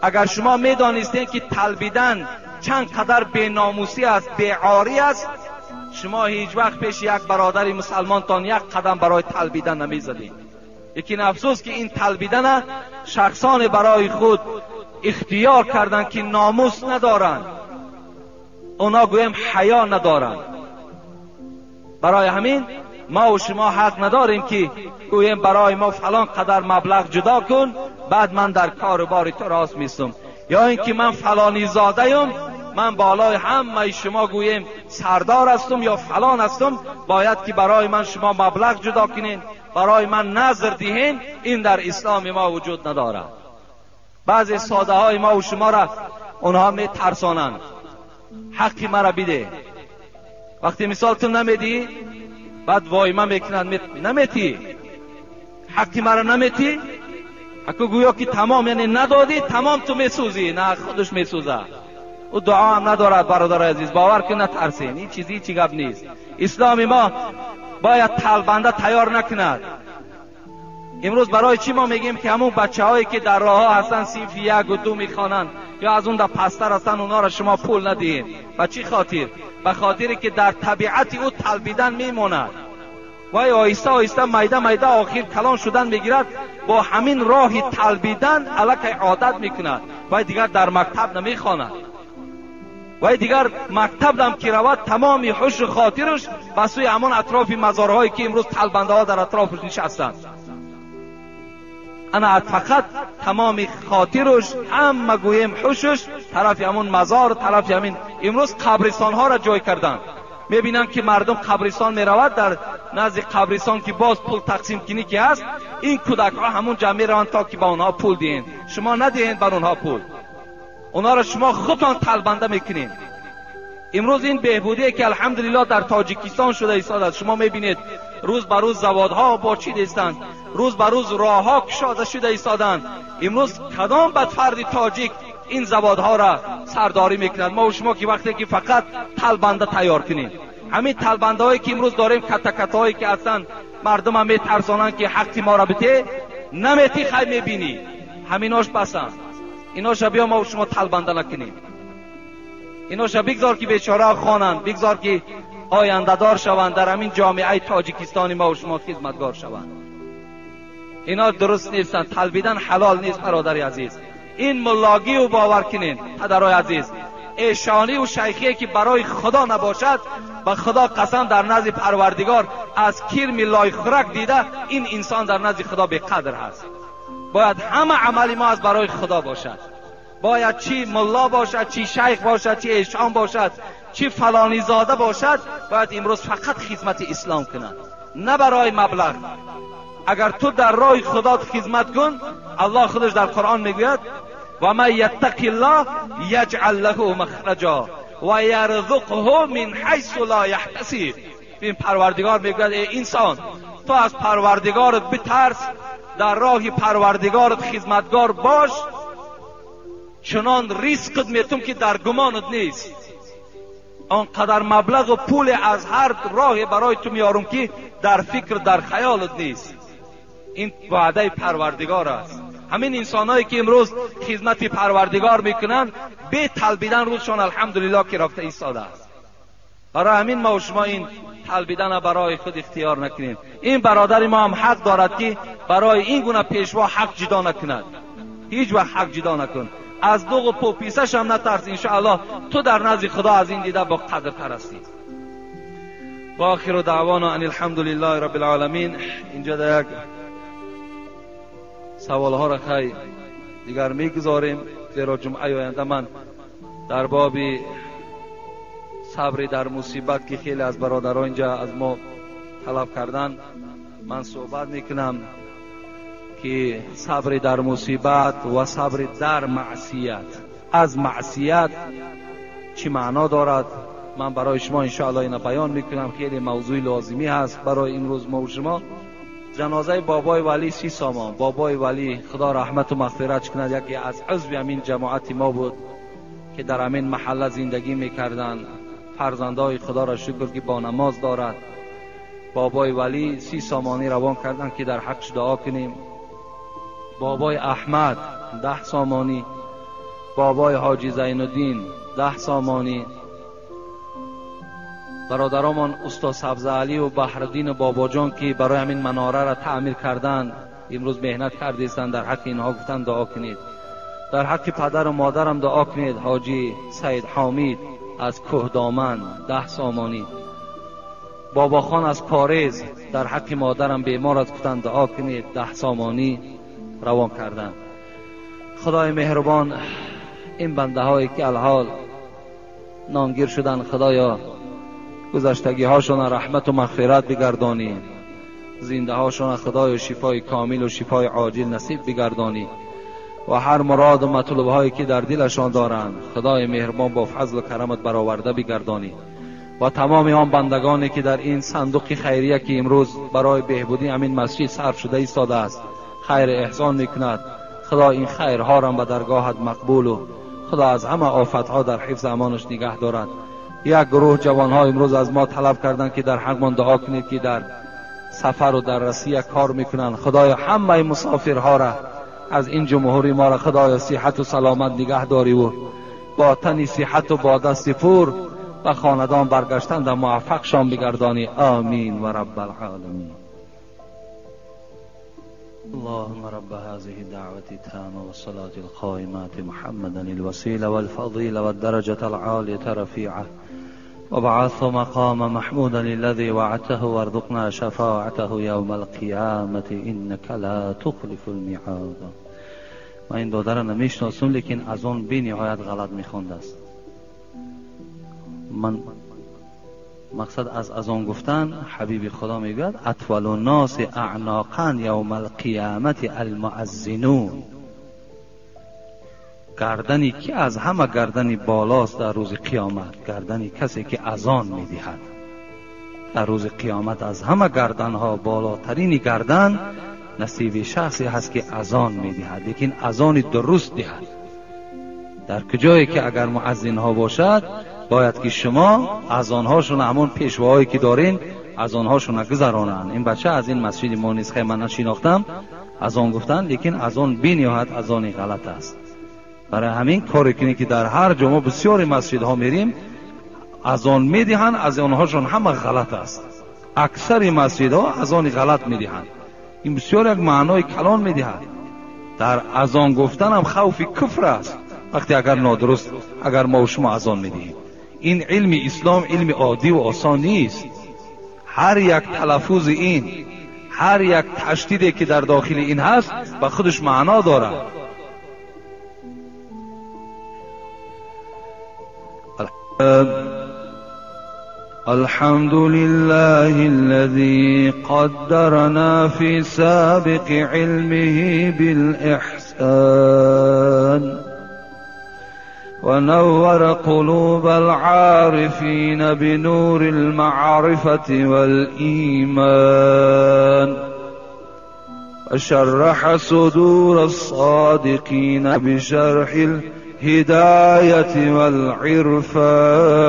Агар шумо медонистед ки талбидан чанд қадар беномусӣ аст, беорӣ аст, шумо ҳеҷ вақт пеши як бародари мусалмонтон як қадам барои талбидан намезадед. Лекин афсӯс ки ин талбидана шахсоне барои худ ихтиёр карданд ки номус надоранд, اونا گویم حیا ندارند. برای همین ما و شما حق نداریم که گویم برای ما فلان قدر مبلغ جدا کن بعد من در کار بار تو راست میستم، یا اینکه من فلانی زاده ایم، من بالای همه شما گویم سردار هستم یا فلان هستم، باید که برای من شما مبلغ جدا کنین، برای من نظر دهین. این در اسلام ما وجود ندارد. بعضی ساده های ما و شما را اونها می ترسانند، حقی مرا بیده. وقتی مثال تو نمیدی بعد وایمه میکنند، نمیتی حقی مرا نمیتی، اکو گویا که تمام، یعنی ندادی تمام تو میسوزی، نه خودش میسوزه. او دعا هم ندارد. برادر عزیز باور کن نترسین، این چیزی چی گپ نیست. اسلام ما باید تلبنده تیار نکند. امروز برای چی ما میگیم که همون بچه هایی که در راه ها هستن صنف 1 و 2 میخوانند یا از اون در پستر هستن اونا را شما پول ندهید؟ به چی خاطر؟ به خاطر که در طبیعت او تلبیدن میماند. وای آهسته آهسته میده میده آخر کلان شدن میگیرد، با همین راه تلبیدن الکی عادت میکند. وای دیگر در مکتب نمیخواند، وای دیگر مکتب دم که رود تمام هوش خاطرش به سوی همان اطراف مزارهایی که امروز تلبنده ها در اطرافش نشستند. انا فقط تمام خاطرش همه گویم هوشش طرف همون مزار، طرف همین. امروز قبرستان ها را جای کردند. میبینن که مردم قبرستان میرود، در نزد قبرستان که باز پول تقسیم کنی که هست، این کودک ها همون جمع میروند تا که به آنها پول دهین. شما ندهین بر آنها پول، اونا را شما خودتان تلبنده میکنین. امروز این بهبودی که الحمدلله در تاجیکستان شده ایستاده است، شما میبینید روز به روز زوادها باچیده ایستند، روز به روز راهها کشاده شده ایستادند. امروز کدام بدفرد تاجیک این زوادها را سرداری میکند؟ ما و شما که وقتی که فقط تلبنده تیار کنیم، همین تلبنده هایی که امروز داریم، کتا هایی که اصلا مردم هم میترسانند که حق ما را بده، نمیتی خی میبینی، همیناش بسند. ایناشا بیا ما و شما تلبنده نکنیم، ایناشا بگذار که بیچاره خوانند، بگذار که آینده دار شوند، در همین جامعه تاجیکستانی ما و شما خدمتگار شوند. اینا درست نیستند، تلبیدن حلال نیست برادر عزیز. این ملاگی و باور کنین پدرای عزیز، ایشانی و شیخی که برای خدا نباشد، به خدا قسم در نزد پروردگار از کرم لای خرک دیده این انسان در نزد خدا بی قدر هست. باید همه عمل ما از برای خدا باشد. باید چی ملا باشد، چی شیخ باشد، چی ایشان باشد، چی فلانی زاده باشد، باید امروز فقط خدمت اسلام کند، نه برای مبلغ. اگر تو در راه خدا خدمت کن، الله خودش در قرآن میگوید و من یتق الله یجعل له مخرجا و یرزقه من حیث لا یحتسب. این پروردگار میگوید ای انسان، تو از پروردگارت بترس، در راه پروردگارت خدمتگار باش، چنان ریسکت میتم که در گمانت نیست. آنقدر مبلغ و پول از هر راه برای تو میارم که در فکر در خیالت نیست. این وعده پروردگار است. همین انسانهایی که امروز خدمت پروردگار میکنن به تلبیدن روزشان الحمدلله که رفته ایستاده است. برای همین ما و شما این تلبیدن برای خود اختیار نکنیم. این برادر ما هم حق دارد که برای این گونه پیشوا حق جدا نکند. هیچ وقت حق جدا نکن. از دوغ و پوپیسش هم نترس، انشاءالله تو در نزد خدا از این دیده با قدرتر هستی. و آخر دعوانا ان الحمدلله رب العالمین. اینجا در یک سوال ها را خی دیگر میگذاریم، زیرا جمعه آینده من در باب صبر در مصیبت که خیلی از برادران اینجا از ما طلب کردن من صحبت میکنم که صبر در مصیبت و صبر در معصیت، از معصیت چی معنا دارد من برای شما انشاءالله اینو بیان میکنم. خیلی موضوع لازمی هست برای امروز ما و شما. جنازه بابای ولی 30 سامان، بابای ولی خدا رحمت و مغفرت کند، یکی از عضو همین جماعت ما بود که در همین محله زندگی میکردن. فرزندای خدا را شکر که با نماز دارد. بابای ولی 30 سامانی روان کردن که در حقش دعا کنیم. بابای احمد 10 سامانی، بابای حاجی زین الدین 10 سامانی، برادرمان استاد سبز علی و بحردین و بابا جان که برای همین مناره را تعمیر کردن امروز مهنت کردیستند، در حق اینها گفتن دعا کنید. در حق پدر و مادرم دعا کنید. حاجی سید حامید از کوهدامن 10 سامانی، بابا خان از کاریز در حق مادرم بیمار است گفتن دعا کنید، 10 سامانی روان کردن. خدای مهربان این بنده هایی که الحال نانگیر شدن، خدایا گذشتگی هاشون رحمت و مغفرت بگردانی، زنده هاشون خدای شفای کامل و شفای عاجل نصیب بگردانی و هر مراد و مطلوب هایی که در دلشان دارند خدای مهربان با فضل و کرمت برآورده بگردانی و تمام آن بندگانی که در این صندوق خیریه که امروز برای بهبودی همین مسجد صرف شده ایستاده است خیر احسان میکند، خدا این خیرها را به درگاهت مقبول و خدا از همه آفتها در حفظ امانش نگه دارد. یک گروه جوانها امروز از ما طلب کردند که در حقمان دعا کنید که در سفر و در رسیه کار میکنند. خدایا همه مسافرها را از این جمهوری ما را خدایا صحت و سلامت نگه داری و با تن صحت و با دست پور و خاندان برگشتن در موفقشان بگردانی. آمین و رب العالمین. اللهم رب هذه الدعوة التامة والصلاة القائمة محمدا الوسيلة والفضيلة والدرجة العالية رفيعة وابعثه مقام محمودا الذي وعدته وارزقنا شفاعته يوم القيامة إنك لا تخلف الميعاد. من این دادر را نمیشناسم، لیکن از آن بی نهایت غلط میخوند است. من مقصد از آن گفتن حبیب خدا میگوید اطول الناس اعناقا یوم القیامت المؤذنون. گردنی که از همه گردنی بالاست در روز قیامت، گردنی کسی که اذان میدهد. در روز قیامت از همه گردنها بالاترین گردن نصیب شخصی هست که اذان میدهد، لیکن اذان درست دهد. در کجایی که اگر مؤذن ها باشد باید که شما از آنهاشون همون پیشواهایی که دارین از آنهاشون گذرانند. این بچه از این مسجد ما نیست، خیلی من نشناختم از آن گفتن، لیکن از آن بی نهایت از آن غلط است. برای همین کاری کنید که در هر جا ما بسیاری مسجدها میریم از آن میدهند، از آنهاشون همه غلط است. اکثر مسجدها از آن غلط میدهند. این بسیار یک معنای کلان میدهد. در از آن گفتن هم خوف کفر است وقتی اگر نادرست اگر ما و شما از آن میدهیم. این علم اسلام علم عادی و آسان نیست. هر یک تلفظ این، هر یک تشدیدی که در داخل این هست با خودش معنا دارد. الحمد لله الذي قدرنا في سابق علمه بالإحسان ونور قلوب العارفين بنور المعرفة والإيمان وشرح صدور الصادقين بشرح الهداية والعرفان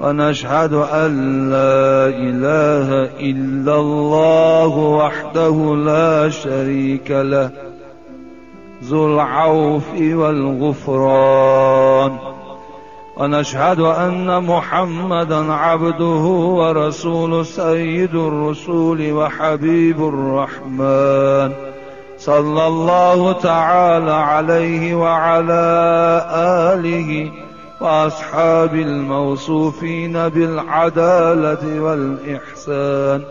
ونشهد أن لا إله إلا الله وحده لا شريك له ذو العوف والغفران ونشهد أن محمدا عبده ورسوله سيد الرسول وحبيب الرحمن صلى الله تعالى عليه وعلى آله وأصحاب الموصوفين بالعدالة والإحسان،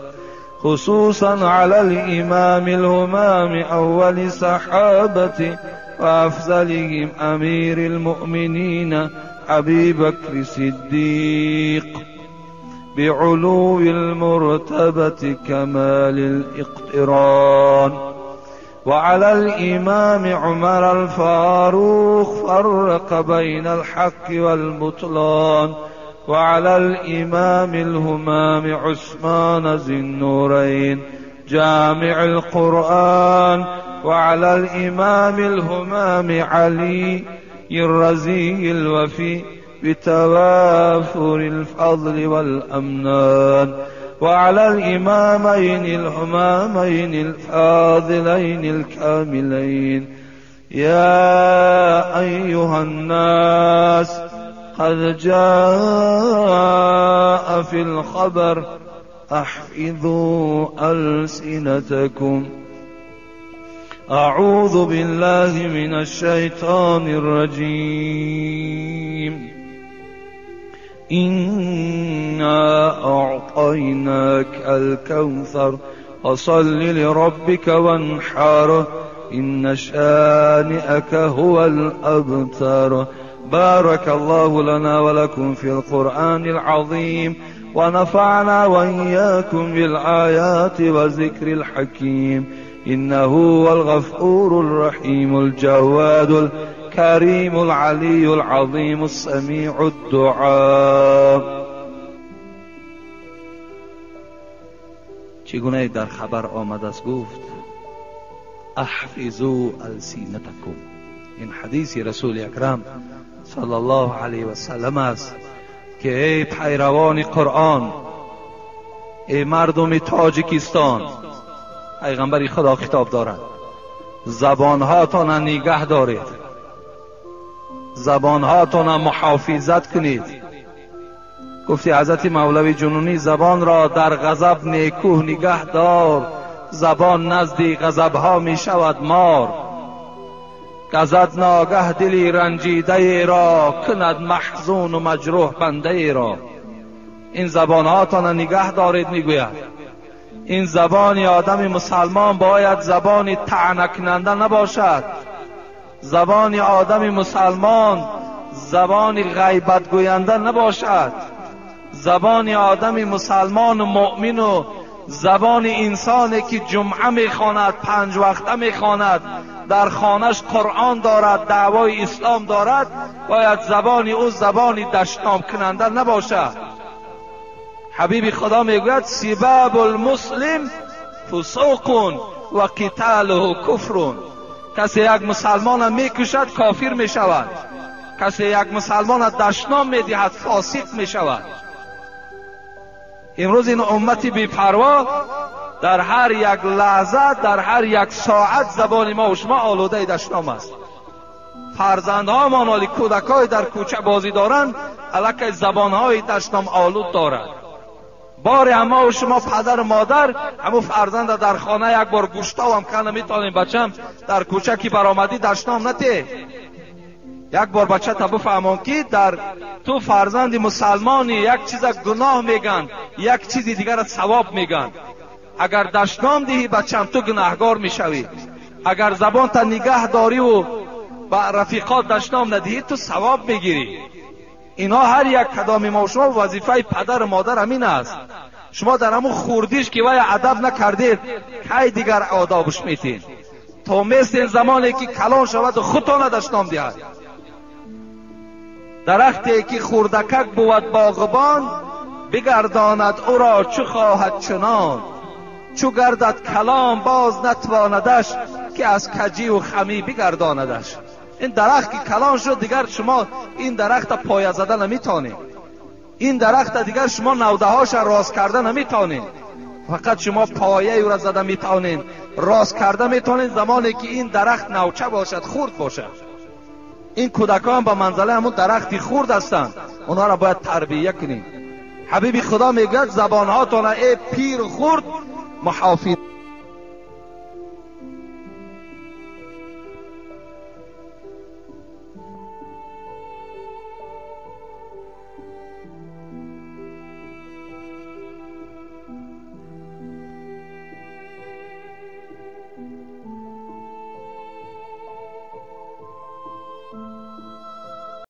خصوصا على الإمام الهمام أول صحابة وأفضلهم أمير المؤمنين أبي بكر الصديق بعلو المرتبة كمال الاقتران، وعلى الإمام عمر الفاروق فرق بين الحق والبطلان، وعلى الإمام الهمام عثمان ذي النورين جامع القرآن، وعلى الإمام الهمام علي الرزي الوفي بتوافر الفضل والأمنان، وعلى الإمامين الهمامين الفاضلين الكاملين. يا أيها الناس، قد جاء في الخبر احفظوا ألسنتكم. أعوذ بالله من الشيطان الرجيم. إنا أعطيناك الكوثر فصل لربك وانحر إن شانئك هو الأبتر. بارك الله لنا ولكم في القرآن العظيم، ونفعنا وإياكم بالآيات وذكر الحكيم، إنه هو الغفور الرحيم الجواد الكريم العلي العظيم السميع الدعاء. چگونه در خبر آمد است گفت احفظوا السینتکم. این حدیث رسول اکرم صلی الله علیه و سلم است که ای پیروان قرآن، ای مردم تاجیکستان، پیغمبر خدا خطاب دارد، زبانهاتان نگه دارید، زبانهاتان محافظت کنید. گفتی حضرت مولوی جنونی زبان را در غضب نیکوه نگه دار، زبان نزدی غضبها می شود مار. گزد ناگه دلی رنجیده را، کند محزون و مجروح بنده را. این زبانهاتان نگه دارید. میگوید این زبان آدم مسلمان باید زبان طعنه کننده نباشد. زبان آدم مسلمان زبان غیبت گوینده نباشد. زبان آدم مسلمان و مؤمن و زبان انسانی که جمعه میخواند، 5 وقته میخواند، در خانهش قرآن دارد، دعوای اسلام دارد، باید زبان او زبان دشنام کننده نباشد. حبیب خدا میگوید سباب المسلم فسوق و قتاله کفر. کسی یک مسلمان میکشد کافر میشود، کسی یک مسلمان دشنام میدهد فاسق میشود. امروز این امت بی‌پروا در هر یک لحظه، در هر یک ساعت زبان ما و شما آلوده دشنام است. فرزندهامان ولی کودکای در کوچه بازی دارند، الکی زبانهای دشنام آلود دارند. باری اما و شما پدر و مادر همو فرزند در خانه یک بار گوشتاو هم کنه میتونیم بچم در کوچه کی برآمدی دشنام نته. یک بار بچه تا بفهمون که در تو فرزند مسلمانی یک چیز گناه میگن، یک چیز دیگر ثواب میگن. اگر دشنام دهی بچم تو گناهگار میشوی، اگر زبان تا نگه داری و با رفیقات دشنام ندهی تو ثواب میگیری. اینا هر یک کدام ما و شما وظیفه پدر و مادر همین است. شما در همون خوردیش که وای ادب نکردید کی دیگر آدابش میتین؟ تا مثل زمانی که کلان شود خودتان دشنام دهد. درختی که خوردکک بود باغبان، بگرداند او را چو خواهد چنان. چو گردد کلام باز نتواندش، که از کجی و خمی بگرداندش. این درخت که کلان شد دیگر شما این درخت پایه زده نمیتونید، این درخت دیگر شما نوده هاش راست کرده نمیتونید، فقط شما پایه او را زده میتونید، راست کرده میتونید زمانی که این درخت نوچه باشد، خرد باشد. این کودکان به منزله همون درختی خرد هستند، اونها را باید تربیه کنید. حبیب خدا میگوید زبانهاتون ای پیر خرد محافظ